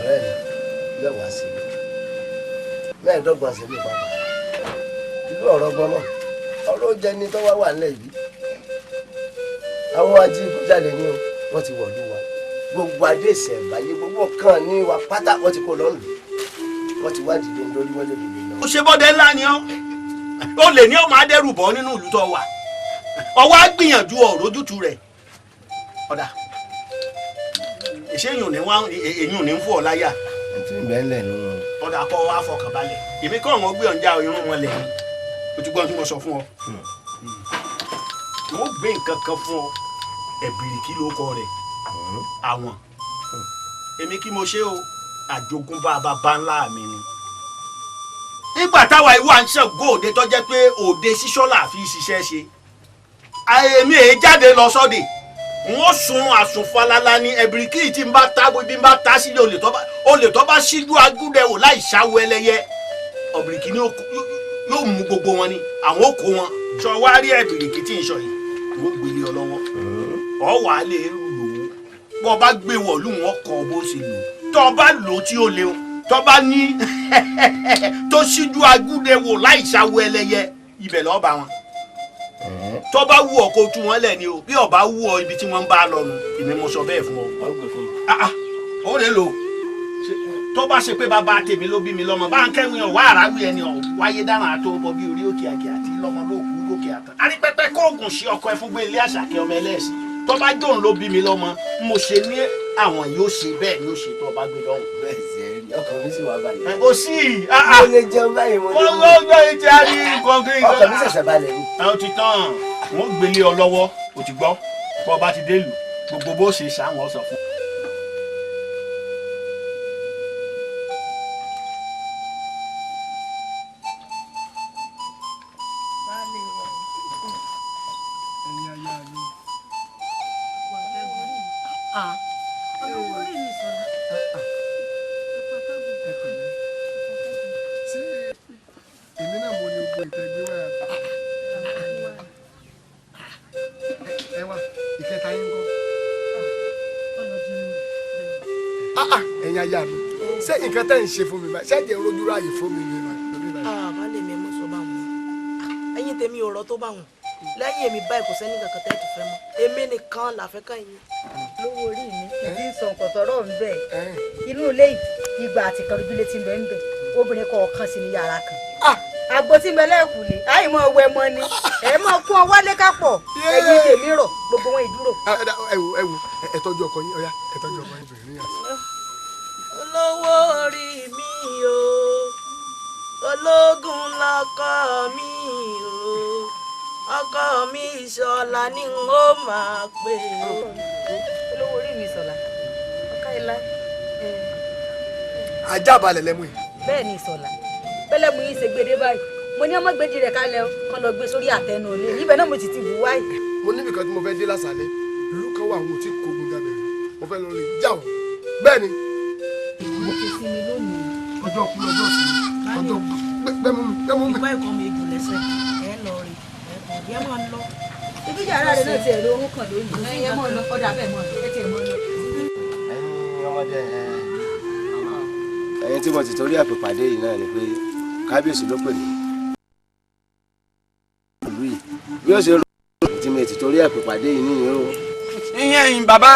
ọ̀rẹ́ mi yóò wá sí i 25 sí mi pàápàá. Irú ọ̀rọ̀ gbọ́n náà ọ̀rọ̀ oúnjẹ ni tó wá wà nílẹ̀ yìí. Àwọn ajínigbé ní o, wọ́n ti wọ̀lú wa, gbogbo adé ìṣẹ̀ǹbáyé gbogbo kan ní wa pátá wọ́n ti kó lọ́nù, wọ́n ti wá dìde lórí wọ́n lè dìde lọ. Ó ṣe bọ́dẹ ńlá ni ọ́, ó lè ní ọmọ adẹ́rùbọ̀ nínú ìlú tó wà, ọwọ́ á gbìyànjú ọ̀rọ̀ ojútùú rẹ̀. Ọ̀dà èyí ò ní ń fọ́ ọ láyà. Ọ̀dà kọ́ wa fọkàn balẹ̀, èmi kọ́ wọn gbé ọ̀njà irun wọn lẹ̀ ni, o ti gbọ́n tí mo sọ fún ọ. Wọ́n gbé nǹkan kan fún ọ, ẹ̀bìrìkì ló kọ rẹ̀, àwọn. Èmi kí mo ṣe o, àjogúnbá bàbá ńlá mi ni. Nígbà táwa ìwà ń ṣàngó òde tó jẹ́ pé òde sísọ́là fi ṣiṣẹ́ ṣe, èmi èé jáde lọ sọ́dẹ̀, wọ́n sun àsùnfalala ní ẹ̀bìrìkì tí n bá ta bí n bá ta sílẹ̀ olè tó bá síjú agúdẹ̀wò láì ṣáwó ẹlẹ́yẹ, ọ̀bìrìkì ni yóò mú gbogbo wọn ni àwọn ò kó wọn. Sọ wá rí ẹ̀bìrìkì tí ń sọ yìí, wọ́n gbélé ọ lọ́wọ́, ọ wà á lè lò ó, bọ́ ọ bá gbé wọ̀lú wọn kọ bó ṣe lò ó, tọ́ ọ bá lò ó tí ó léwu, tọ́ bá ní tó síjú agúdẹ̀wò láì ṣáwó ẹlẹ́yẹ, ibẹ̀ lọ́ọ́ bá wọn. Tó bá wù ọ́ kó tú wọn lẹ̀ ni o, bí ó bá wù ọ́ ibi tí wọ́n ń bá lọ nù, èmi mo sọ bẹ́ẹ̀ fún ọ. Ó lè lò tó bá ṣe pé bàbá tèmi ló bí mi lọ́mọ, bá ń kẹ́rin ọ̀ wá àràwí ẹni ọ̀ wáyé dáná àtó bọ bí orí òkè àkè àti lọ́mọ lóòkú gòkè àtàn. Arípẹ́pẹ́ kóògùn sí ọkọ ẹ fún gbé ilé àṣàkẹ́ ọmọ ẹlẹ́sìn, tó bá jóun ló bí mi lọ́mọ, mo ṣe ní àwọn yóò ṣe bẹ́ẹ̀ ni ó ṣe tó bá gbé lọ́hùn. Bẹ́ẹ̀ sì ẹ rí, ọkàn mi sì wà balẹ̀. Kò sí. Mo lè jẹun báyìí, mo lè mú. Wọ́n gbọ́ etí a rí nǹkan kí nǹkan. Ọkàn mi ṣẹ̀ṣẹ̀ balẹ̀ ni. Ẹ o ti tán, wọ́n gbélé ọ lọ́wọ́, o ti gbọ́, bọ́ ọ bá ti dé lù, gbogbo bó ṣe ṣàwọn sọ fún. aya mi, ṣé nǹkan tẹ́ ń ṣe fún mi báyìí, ṣé jẹ́ rojú ráàyè fún mi ni báyìí? Baálé mi, ẹ mọ̀ sọ bá wọn. Ẹ̀yin tèmi ò rọ tó bá wọn. Lẹ́yìn èmi báyìí, kò sẹ́ni kankan tẹ́ ẹ̀ tó fẹ́ mọ́. Èmi nìkan làfẹ́ kàn yín. Lówó orí mi, ìdí sọ nǹkan tọrọ ń bẹ inú ilé yìí, ìgbà àti kan ojúlé tí ń bẹ ń bẹ, obìnrin kọ̀ọ̀kan sì ní yàrá kan. Àgbo tí ń bẹ lẹ́ẹ̀kùlé àì mọ̀ wẹ mọ́ ni ẹ mọ̀ kún ọ wálé kápọ̀. Ẹ̀yin tèmi rọ̀, gbogbo wọn ìdúró. Ẹ wo, ẹ wo, ẹ tọ́jú ọkọ yín. Ọ̀yá, ẹ tọ́jú ọkọ yín, bẹ̀rẹ̀ níyà. Olówó orí mi o, ológun lọkọ mi o, ọkọ mi Ìṣọ̀lá ni n ó máa pè o. Olówó orí mi Ìṣọ̀lá, ọ̀ká ilá. Ajá balẹ̀ lẹ́mú yìí. Bẹ́ẹ̀ ni Ìṣọ̀lá, pẹ́lẹ́mù yín ṣe gbèdé báyìí. Mo ní ọmọ gbèdì rẹ̀ kalẹ̀ o, kán lọ gbé sórí àtẹnu òní ibẹ̀ náà mo sì ti bù wáyé. Mo níbi kan tí mo fẹ́ dé lásàlẹ̀. Ìlú kan wà, àwọn ò tí kó ogun jábẹ̀ rí. Mo fẹ́ lọ lè já wọn. Bẹ́ẹ̀ ni. Mo ti sinmi lónìí. Ọjọ́ kú lọ́jọ́ sí ọjọ́ gbẹ́mú mi, gbẹ́mú mi. Ìwà ẹ̀kọ́ mi jù lẹ́sẹ̀ ẹ lọ rí ẹ máa lọ. Ibi yàrá rẹ̀ náà tiẹ̀ lórún kan lónìí. Ẹ mọ̀ lọ, ọ̀dà bẹ́ẹ̀ mọ̀ lọ, ẹ tiẹ̀ mọ̀ lọ. Ẹ̀yin ọmọdé, ẹ̀yin tí mo ti torí àpè pàdé yìí náà ni pé kábíyèsí ló pè mí ìlú yìí bí ó ṣe rú tí mo ti torí àpè pàdé yìí nìyẹn o. Ìyẹn ìyìn bàbá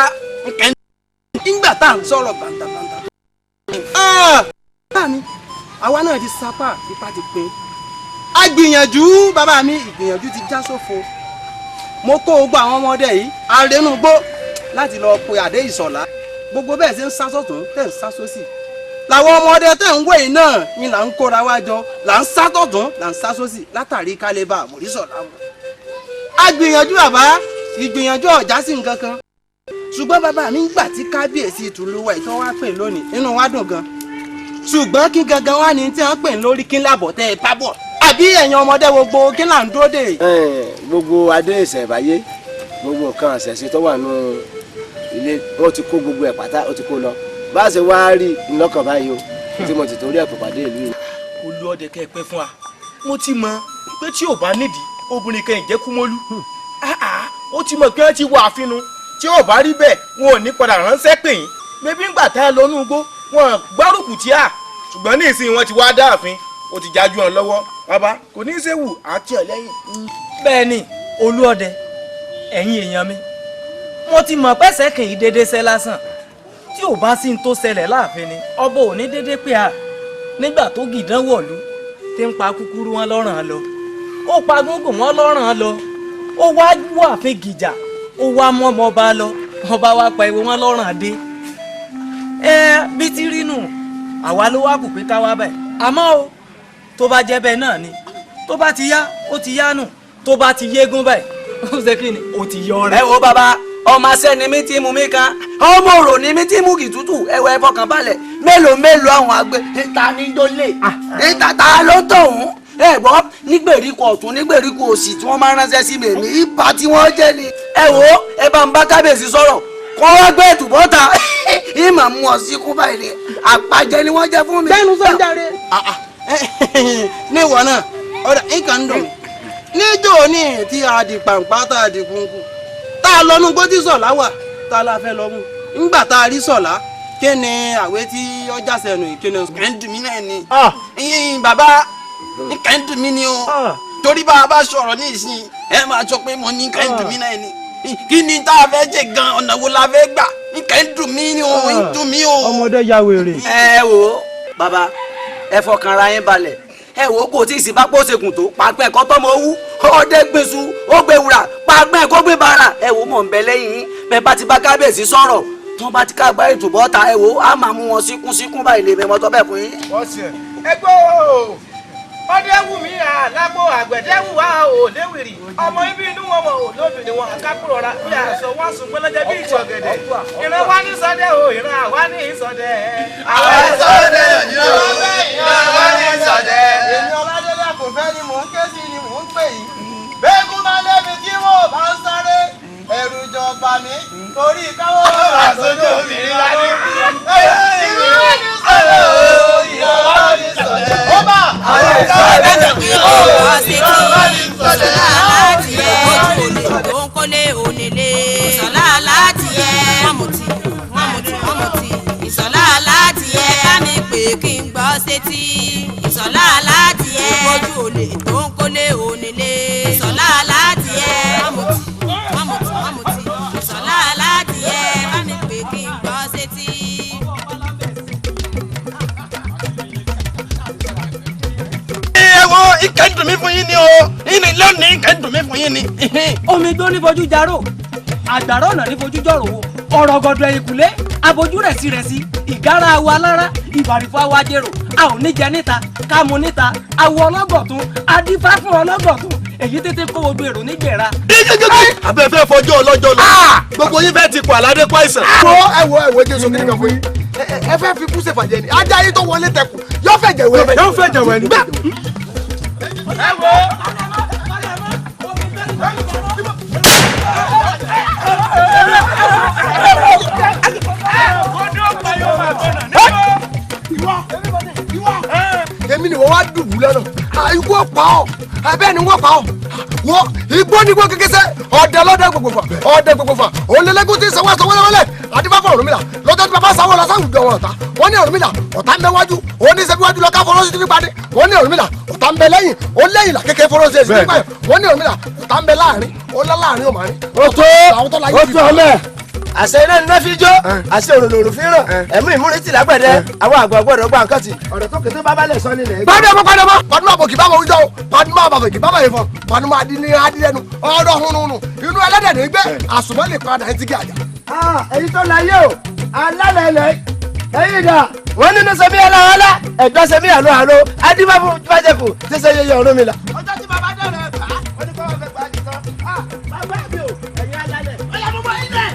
nkẹ́ nígbà tá à ń sọ̀rọ̀ bàǹtàbàǹtà. Bàbá mi, àwa náà ti sapá, ipá ti pín. A gbìyànjú, bàbá mi, ìgbìyànjú ti já sófo. Mo kó gbogbo àwọn ọmọdé yìí arẹnugbó láti lọ pe àdé Ìṣọ̀lá. Gbogbo bẹ́ẹ̀ ṣe ń sá sọ́tún, tẹ̀ ń sá sósì, làwọn ọmọdé tẹ̀ ń wé yìí náà ni là ń kóra wá jọ, là ń sá tọ̀tún, là ń sá sósì látàrí kálíbà àmọ̀rísọ̀lá wọn. A gbìyànjú bàbá, ìgbìyànjú ọ̀já sí nǹkan kan. Ṣùgbọ́n bàbá mi, ń gbà tí kábíyèsí ìtùlúwà ìtọ́ wá pè lónìí, inú wa dùn gan. Ṣùgbọ́n kí gangan wá ní tí wọ́n pè lórí? Kí làbọ̀ tẹ́ ẹ bá bọ̀? Àbí ẹ̀yin ọmọdé gbogbo, kí là ń dúró dè? Gbogbo adé ìṣẹ̀báyé, gbogbo nǹkan àṣẹṣe tó wà nù ilé, wọn ti kó gbogbo ẹ̀ pátá, ó ti kó lọ. Bá a ṣe wá rí ńlọ́kàn báyìí o, tí mo ti torí ẹ̀ pàdé ìlú yìí. Olú ọdẹ, kẹ́ ẹ pẹ́ fún wa. Mo ti mọ̀ pé tí ò bá nídìí, obìnrin kan ìjẹ́ kúmọ́lú. Ó ti mọ̀ pé wọ́n ti wọ àfinu. Tí ò bá rí bẹ́ẹ̀, wọn ò ní padà ránṣẹ́ pè yín. Mẹbí ń gbà tá ẹ lọ́nú igbó, wọn gbárùkù tí a. Ṣùgbọ́n ní ìsìn, wọn ti wá dá àfin, ó ti jájú wọn lọ́wọ́. Bàbá, kò ní í ṣe wù àti ọ̀ lẹ́yìn. Bẹ́ẹ̀ ni, olú ọdẹ, ẹ̀yin èèyàn mi, mo ti mọ̀ pẹ́sẹ̀ kì í dédé ṣẹ́ lásán. Tí ò bá sí ní tó ṣẹlẹ̀ láàfin ni ọba ò ní dédé pé a. Nígbà tó gìdán wọ̀lú tí ń pa kúkúrú wọn lọ́ràn lọ, ó pa gúngùn wọn lọ́ràn lọ, ó wá wàfin gìjà, ó wá mọ́ ọba lọ, ọba wa pa ewu wọn lọ́ràn dé. Ẹ bí ti rí nù, àwa ló wá kù pé ká wá báyìí. Àmọ́ o, tó bá jẹ́ bẹ́ẹ̀ náà ni, tó bá ti yá, ó ti yá nù. Tó bá ti yégún báyìí, ó ṣe kí ni, ó ti yọ rẹ. Ẹ wo bàbá, ọmọ asẹ́ni mi ti mú mi kan, ọmọ òrò ni mi ti mú kì tútù. Ẹwẹ, ẹ fọkàn balẹ̀. Mélòó mélòó àwọn àgbẹ̀ ìta ní dólé ìta ta ló tọ̀hún. Ẹ gbọ́, nígbèríko ọ̀tún, nígbèríko òsì tí wọ́n máa ń ránṣẹ́ sí mi, èmi ibà tí wọ́n jẹ́ ni. Ẹ wo, ẹ bá ń bá kábíyèsí sọ̀rọ̀ kọ́ wá gbé ètùbọ́ta, ìmọ̀ mú ọ sí kú báyìí ni àpàjẹ ni wọ́n jẹ́ fún mi. Bẹ́ẹ̀ni sọ́njáre. Níwọ̀ náà, ọ̀dà nǹkan ń dùn mí níjó ní tí a di pàǹpá, tá a di kúnkún, tá a lọ́nu gbó tí Sọ̀lá wà, tá a la fẹ́ lọ mú. Ńgbà tá a rí Sọ̀lá, kí ni àwé tí ọjà sẹnu ìkíni? Nǹkan ń dùn mí náà ni yín bàbá, nǹkan ń dùn mí ni o. Torí bá a bá sọ̀rọ̀ ní ìsìn, ẹ máa sọ pé mo ní nǹkan ń dùn mí náà ni. Kí ni tá a fẹ́ jẹ gan? Ọ̀nà wo la fẹ́ gbà? Nǹkan ń dùn mí ni o, ń dùn mí o. Ọmọdé ya wèrè. Ẹ wo bàbá, ẹ fọkàn ara yín balẹ̀. Ẹ wò ó, kò tí ì sí pápó ṣègùn tó pàgbẹ́ ẹ̀kọ́ tọ́mọ owú ọdẹ gbèsù ó gbé wúrà pàgbẹ́ ẹ̀kọ́ gbé bàrà. Ẹ wò, mọ̀ ń bẹ lẹ́yìn yín. Bẹ́ẹ̀ bá ti bá kábíyèsí sọ̀rọ̀, tí wọ́n bá ti ká gbá ètò bọ́ta, ẹ wò, á máa mú wọn síkún síkún báyìí lè mẹ́mọ́tọ́ bẹ́ẹ̀ fún yín. Ẹgbẹ́ o, ọdẹ wù mí àlágbó, àgbẹ̀dẹ wù wá ò léwìrì, ọmọ ibi inú wọn wọn ò lóbìnrin wọn àkápùrọ̀ ra bí àṣọ wọn sùn pẹlẹjẹ bí ìṣọ̀gẹ̀dẹ̀. Ìran wa ní sọdẹ o, ìran àwa ní ìsọdẹ. Àwa ní sọdẹ, ìran àwa ní sọdẹ. Èmi Ọládélé kò fẹ́ ni mò ń ké sí ni mò ń pè yìí. Bẹ́ẹ̀kú bá lébi tí wọ́n bá ń sáré, ẹ̀rù jọba mi torí káwọ́ àtọ́jú obìnrin ládé. Ìran wa ní sọdẹ o, ìran wa ní sọdẹ. Ó bà àwọn ìsọdẹ Láti ẹ ojú olè tó ń kólé onílé. Ìṣọ̀lá láti ẹ wọ́n mú ti, wọ́n mú ti, wọ́n mú ti. Ìṣọ̀lá láti sétí. Ìsọ̀lá láti ẹ̀. Ojú olè tó ń kólé onílé. Ìsọ̀lá láti ẹ̀. Wọ́n mutí, wọ́n mutí, Ìsọ̀lá láti ẹ̀. Bá mi pè kí n gbọ́ sétí. Ẹ wo, ìkẹ́ ń dùn mí fún yín ni o, ìní lónìí ìkẹ́ ń dùn mí fún yín ni. Omi gbó ní fojú jaró, àgbàrá ọ̀nà ní fojú jọ̀rọ̀ wo, ọ̀rọ̀ gọ̀dọ̀ ẹ̀yìnkùlé abojú rẹ̀ sí rẹ̀ sí ìgárá awo alára ìbàrìfọ̀ awo ajérò. A ò ní jẹ níta ká mu níta, awo ọlọ́gọ̀tún adífá fún ọlọ́gọ̀tún èyí tètè kó gbogbo èrò nígbèrà. Abẹ́fẹ́ fọjọ́ ọlọ́jọ́ lọ, gbogbo yín fẹ́ ti kọ àládé kó àìsàn. Wo, ẹ wo, ẹ wo, jésù kí ni kan fún yín. Ẹ fẹ́ fi kú ṣèfàjẹ ni ajá yín tó wọlé tẹkù yóò fẹ́ jẹ̀wẹ́. Yóò fẹ́ jẹ̀wẹ́ ni. Ẹ wo. Èmi ni wọ́n wá dùbú lọ́nà, ikú ọ̀pá ọ̀, abẹ́ ni wọ́n pa ọ́. Wọ́n igbó ní igbó kékeré, ọ̀dẹ lọ́dẹ gbogbo fà, ọ̀dẹ gbogbo fà, òǹlẹ́lẹ́gùn ti sanwó sanwó wẹ́lẹ́wẹ́lẹ́ àdìbàfọ̀ Ọ̀rúnmìlà lọ́jọ́ tí bàbá sanwó lọ sáwùjọ wọn ọ̀tá. Wọ́n ní Ọ̀rúnmìlà ọ̀tá ń bẹ wájú, òun ní sẹ́bí wájú lọ ká fọlọ́sí ti fi padì. Wọ́n ní Ọ̀rúnmìlà ọ̀tá ń bẹ lẹ́yìn, ó lẹ́yìn là kékeré fọlọ́sí ti fi padì. Wọ́n ní Ọ̀rúnmìlà ọ̀tá ń bẹ láàrin, ó lá láàrin òmàrin. Ó tó, ó tó ọmọ àṣẹ iná níná fi jó, àṣẹ òrùn lòrùn fi ràn, ẹ̀mú ìmúretì lágbẹ̀dẹ, àwọn àgbà gbọ́dọ̀ gba nǹkan tì, ọ̀rọ̀ tó kété bábá lẹ̀ sọ nílẹ̀. Padà mọ́, padà mọ́, padà mọ́, àbòkì bá wọn wíjọ́ o, padà mọ́, àbòkì bá wọn yìí fọ, padà mọ́, adí adílẹ́nu ọ̀rọ̀ hunrun inú ẹlẹ́dẹ̀ ní gbé àsùnmọ́ lè padà ẹ̀ ti gé àjà. Èyí tó láyé o, alálẹ̀ ilẹ̀ ẹ̀yìn ìdá wọn nínú sẹ́mi aláwọ̀lá ẹ̀gbọ́n sẹ́mi àlọ́ àlọ́ adífáfún fàjẹkù tí sẹ́ yẹyẹ Ọ̀rúnmìlà. Ọjọ́ tí bàbá dọ̀rọ̀ ẹ̀ bá wọn ní kọ́ wọn fẹ́ gbàdí tán, bàbá mi ò, ẹ̀yin alálẹ̀ ó yẹ mú bọ́ ilẹ̀.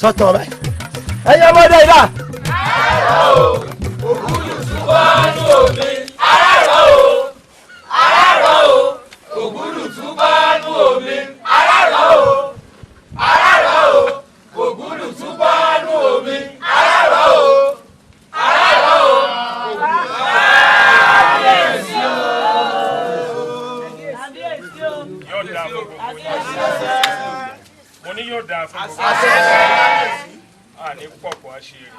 Sọtọ báyìí ẹ̀yin ọmọdé ìlà. Yóò dáa fún gbogbo yín. Mo ní yóò dáa fún gbogbo yín. A ní pọ̀pọ̀ àṣírí.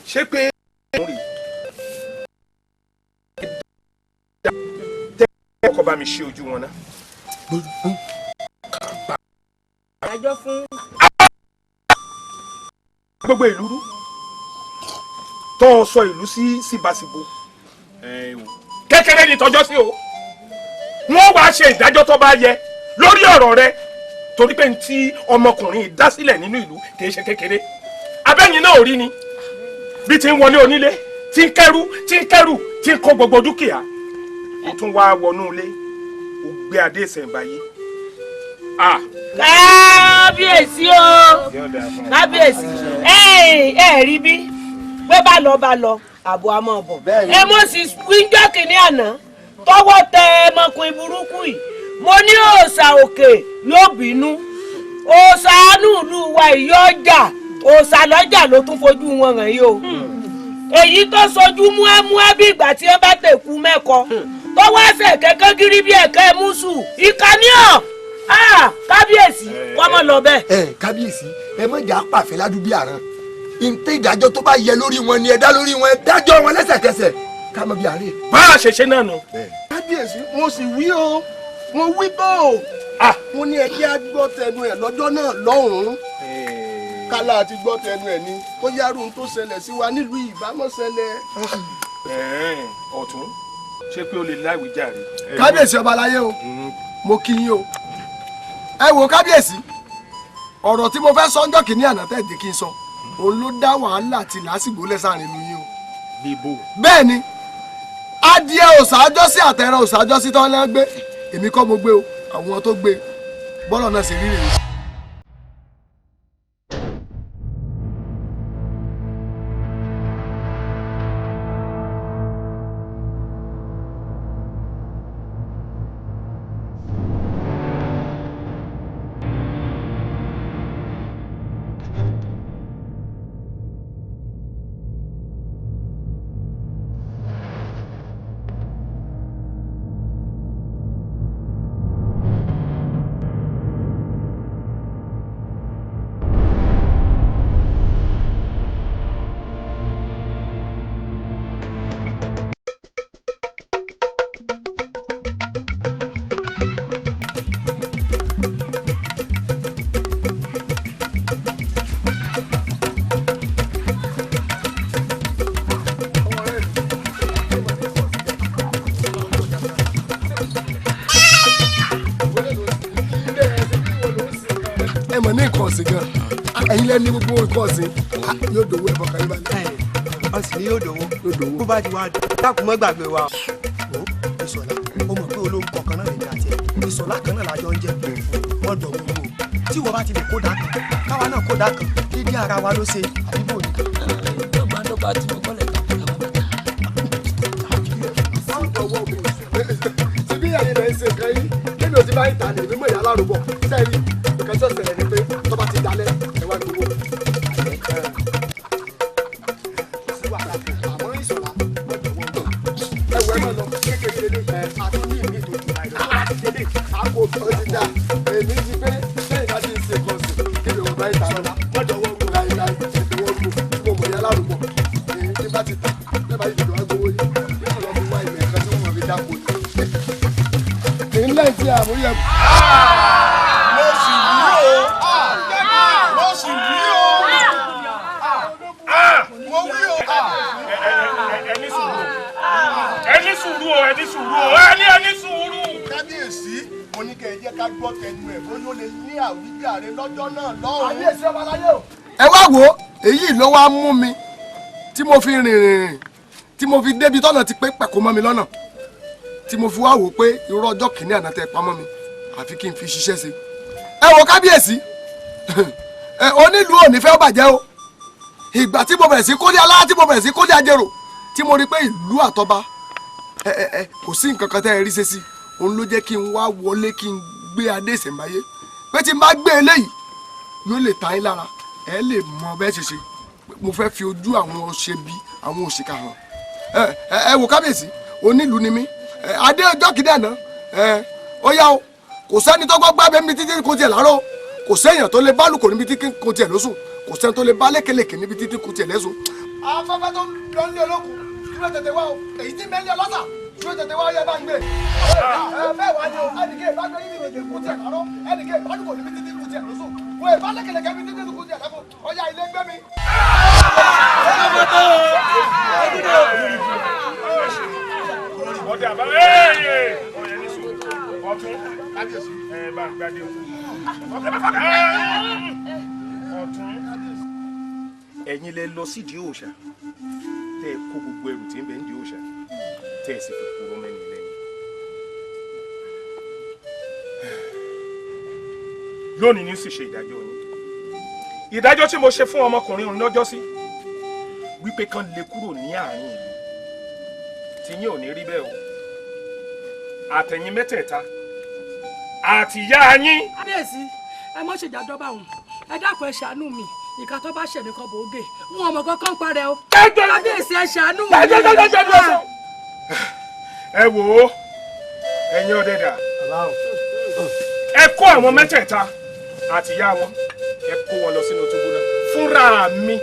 Ṣé pé tẹ́ ọkọ̀ bá mi ṣe ojú wọn náà. Ìdájọ́ fún. Gbogbo ìlú rú tó o sọ ìlú sí síbáṣibò kékeré ni tọjọ́ sí o, wọ́n wàá ṣe ìdájọ́ tó bá yẹ lórí ọ̀rọ̀ rẹ, torí pé ntí ọmọkùnrin dá sílẹ̀ nínú ìlú kì í ṣe kékeré. Abẹ́yìn náà ò rí ni bí ti ń wọlé onílé, tí ń kẹ́rù, tí ń kẹ́rù, tí ń kó gbogbo dúkìá, ó tún wá wọnú ilé, ó gbé adé ìṣẹ̀ǹbáyé. Kábíyèsí o, kábíyèsí, ẹ ẹ rí bí pé bá lọ bá lọ àbò àmọ́ bọ̀. Ẹ mọ̀ sí wíńjọ́ kìíní àná tọwọ́ tẹ ọmọkùnrin burúkú yìí, mo ní òòṣà òkè yóò bínú, òòṣà àánú ìlú wa ìyọ́jà, òòṣà lọ́jà ló tún fojú wọn hàn yìí o. Èyí tó sojú múẹ́múẹ́ bí ìgbà tí wọ́n bá tẹ̀kú mẹ́kọ, tọwọ́ ẹsẹ̀ kẹ́kẹ́ gírí bí ẹ̀kẹ́ mùsù ìkànnìyàn. Kábíyèsí, wọ́n mọ̀ lọ bẹ́ẹ̀. Ẹ kábíyèsí, ẹ má jà pàfẹ́ ládùúgbò àrùn ntẹ ìdájọ́ tó bá yẹ lórí wọn ni ẹ dá lórí wọn, ẹ dájọ́ wọn lẹ́sẹ̀kẹsẹ̀ ká mọ bí àárẹ̀. Bá a ṣe ṣe náà nù. Kábíyèsí, mo sì wí o, mo wí bó o, mo ní ẹ kí á gbọ́ tẹnu ẹ̀ lọ́jọ́ náà lọ́hùn-ún, kálá àti gbọ́ tẹnu ẹ̀ ni kó yárò ohun tó ṣẹlẹ̀ sí wa nílùú ìbámọ́ ṣẹlẹ̀. Ọ̀tún, ṣé pé o lè láwìíjàre. Kábíyèsí ọba aláyé o, mo kí yín o. Ẹ wo kábíyèsí, ọ̀rọ̀ tí mo fẹ́ sọ ńjọ́ kìíní àná tẹ́ jẹ́ kí n sọ, òun ló dá wàhálà àti làásìgbò lẹ́sàárín ìlú yín o. Bíbó. Bẹ́ẹ̀ ni, adìẹ òsàájọ́ sí àtẹ̀rẹ̀ òsàájọ́ sí tán lẹ́ gbé, èmi kọ́ mo gbé o, àwọn tó gbé bọ́lọ̀ náà sì rí rèé. lẹ́ni gbogbo nǹkan ọ̀sìn yóò dòwó ẹ̀fọ́ kan yín balẹ̀. Ọ̀sìn ni yóò dòwó. Bó bá ti wá dákun mọ́ gbàgbé wa. O Ìṣọ̀lá, ó mọ̀ pé olórúkọ kan náà lèmi àti ẹ̀. Ìṣọ̀lá kan náà lájọ ń jẹ́. Wọ́n dọ̀ gbogbo. Tí wọ́n bá ti lè kó dà kan, káwa náà kó dà kan, dídí ara wa ló ṣe àbíbò ni. Dọ́gba tí mo kọ́lẹ̀ kan. Ṣé bí ẹ̀yin rẹ̀ ń ṣe nǹkan yín? Kémi ò ti bá ìta ni èmi mọ̀ ìyá alárùbọ̀. Sẹ́ẹ̀rì, nǹkan tí ó ṣẹlẹ̀ ni pé tó bá ti dalẹ̀ ẹ wá gbowó. Àmọ́ Ìṣọ̀lá, ẹ wọ ẹ máa lọ kékeré lélẹ̀ àti ní ìmí tó jù láì lọ. Àpò ó ti dá èmi ti pé sẹ́yìn bá ti ń ṣe nǹkan sùn kémi ò bá ìta lọ. Láì láì ẹ̀dọ̀wọ́ gbò mo mọ̀ ìyá alárùbọ̀. Èyí tí bá ti tà bẹ́ẹ̀ bá ti dọ̀dọ̀ wá gbowó yìí. Yóò lọ fi wá ilẹ̀ kan tí wọ́n fi dáko ni. Ilé tí a mú yẹ. Mo sì wí o. Mo sì wí o. Mo wí o. Ẹ ní sùúrù. Ẹ ní sùúrù o, ẹ ní sùúrù o, ẹ ní sùúrù. Kábíyèsí, mo ní kẹ́ ẹ jẹ́ ká gbọ́ tẹnu ẹ̀ bóyá ó lè ní àwíjàre lọ́jọ́ náà lọ́hùn-ún. Kábíyèsí ọba láyé o. Ẹ wá wo èyí ló wá mú mi tí mo fi rìn rìn tí mo fi débi tọ́nà ti pé pẹ̀kó mọ́ mi lọ́nà tí mo fi wá wò pé irú ọjọ́ kìíní àná tẹ pamọ́ mi àfi kí n fi ṣiṣẹ́ ṣe. Ẹ wo kábíyèsí, onílùú ò ní fẹ́ bàjẹ́ o. Ìgbà tí mo bẹ̀rẹ̀ sí kólé alá tí mo bẹ̀rẹ̀ sí kólé ajérò tí mo rí pé ìlú àtọba kò sí nǹkan kan tẹ́ ẹ rí ṣe sí, òun ló jẹ́ kí n wá wọlé kí n gbé adé ìṣẹ̀ǹbáyé pé tí n bá gbé eléyìí yóò lè ta yín lára, ẹ lè mọ bẹ́ẹ̀ ṣe ṣe. Mo fẹ́ fi ojú àwọn òṣèbí àwọn òṣìkà hàn. Ẹ wò kábíyèsí, onílùú ni mí, adé ọjọ́ kìíní àná ó yá o, kò sẹ́ni tó gbọ́ gbábẹ́ níbi títí kò tiẹ̀ láàárọ̀, kò séèyàn tó lè bá lùkò níbi títí kò tiẹ̀ lóṣù, kò sẹ́ni tó lè bá lékelèké níbi títí kò tiẹ̀ lẹ́sùn. Afẹ́fẹ́ tó ń lọ nílé olókùn dúró tètè wá o, èyí tí mẹ́lẹ́ ọlọ́sà dúró tètè wá yẹ bá ń gbé. Bẹ́ẹ̀ wá ní o, ẹnìkẹ́ ìbágbé yìí níbi títí kò tiẹ̀ láàárọ̀, ẹnìkẹ́ ìbálùkò níbi títí kò tiẹ̀ lóṣù, wọ́n ìbá lékelèké níbi títí kò tiẹ̀ lẹ́fọ̀, ọ̀yá ilé gbé mi. Ọdẹ àbá ẹ ọyẹ ní sùúrù ọtún ẹ bá ń gbadé ọtún. Ẹ̀yin lẹ lọ sídìí òòṣà tẹ́ ẹ kó gbogbo ẹrù tí ń bẹ nídìí òòṣà tẹ́ ẹ sì fi kúrò mẹ́ni lẹ́nu. Lónìí ní sì ṣe ìdájọ́ yín. Ìdájọ́ tí mo ṣe fún ọmọkùnrin òun lọ́jọ́ sí wípé kán lè kúrò ní àárín ìlú tí yín ò ní rí bẹ́ẹ̀ o, àtẹ̀yìn mẹ́tẹ̀ẹ̀ta àtìyá yín. Kábíyèsí, ẹ mọ̀ ṣe ìdájọ́ bá wọn, ẹ dákun ẹ ṣàánú mi, ìka tó bá ṣẹ̀ nìkan bò ó gé wọn ọmọ kankan parẹ́ o. Kábíyèsí ẹ ṣàánú mi. Ẹ wò ó, ẹ̀yin ọ̀dẹ̀dà, ẹ kó àwọn mẹ́tẹ̀ẹ̀ta àtìyá wọn, ẹ kó wọn lọ sínú túbú náà fúnra mi.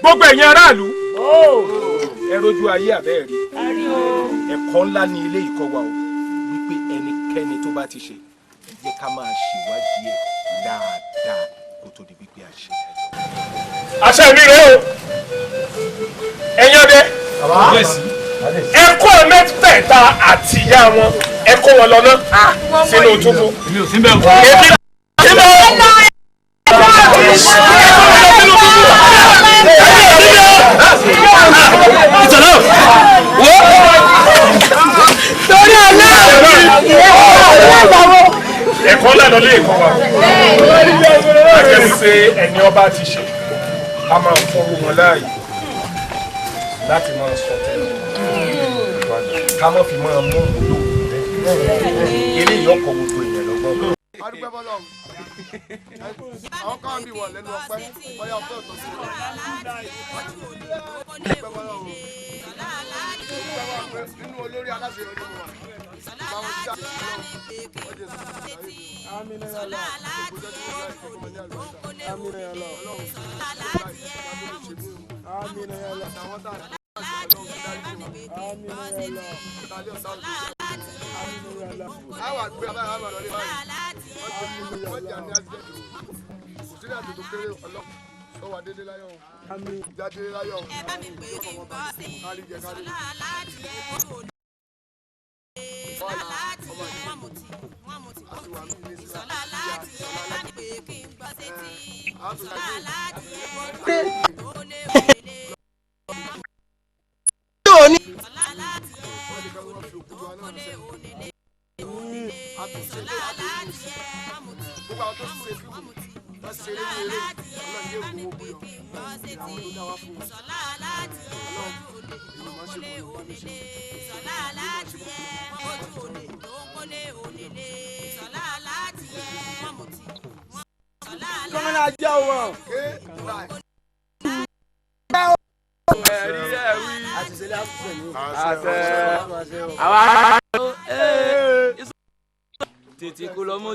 Gbogbo ẹ̀yin aráàlú, ẹ rojú ayé àbẹ́ẹ̀ rí, ẹ̀kọ́ ńlá ní ilé ìkọ́ wa o, wípé ẹnikẹ́ni tó bá ti ṣe ẹ jẹ́ ká máa ṣèwádìí ẹ̀ dáadáa kó tó di wípé a ṣe ìdájọ́. Àṣẹ mi rèé o, ẹ̀yin ọdẹ, ẹ kó ẹ mẹ́tẹ̀ẹ̀ta àti ìyá wọn, ẹ kó wọn lọ náà sínú túbú. Èmi ò sí bẹ́ẹ̀ o. Ẹ̀kọ́ lẹ́nu lé ẹ̀kọ́ wa akẹ́sí pé ẹni ọba ti ṣe a máa fọwọ́ wọn láàyè láti máa sọ tẹ́lẹ̀ ká má fi máa mú un lò eléyìí ọkọ̀ gbogbo èèyàn lọ́gbọ́n. Adúpẹ́ fọ́lọ́run. Àwọn kan bí wọ̀ lẹ́nu ọpẹ́, bóyá ọpẹ́ ọ̀tọ̀ sí i. Adúpẹ́ fọ́lọ́run. Nínú olórí aláṣeyọrí mo wà. Báwo ti dáa ọjọ́ ṣeré ní eré Ọlọ́run yóò wọ́wọ́ bóyọ àwọn tó dá wá fún wọn Ọlọ́run èmi máa ń ṣe bọ̀ ní ṣe. Kọ́mọ́nà jẹ́ wọn. Ẹ̀rí ẹ̀rí. Àṣẹ. Àwa. Tètè kó lọ mú.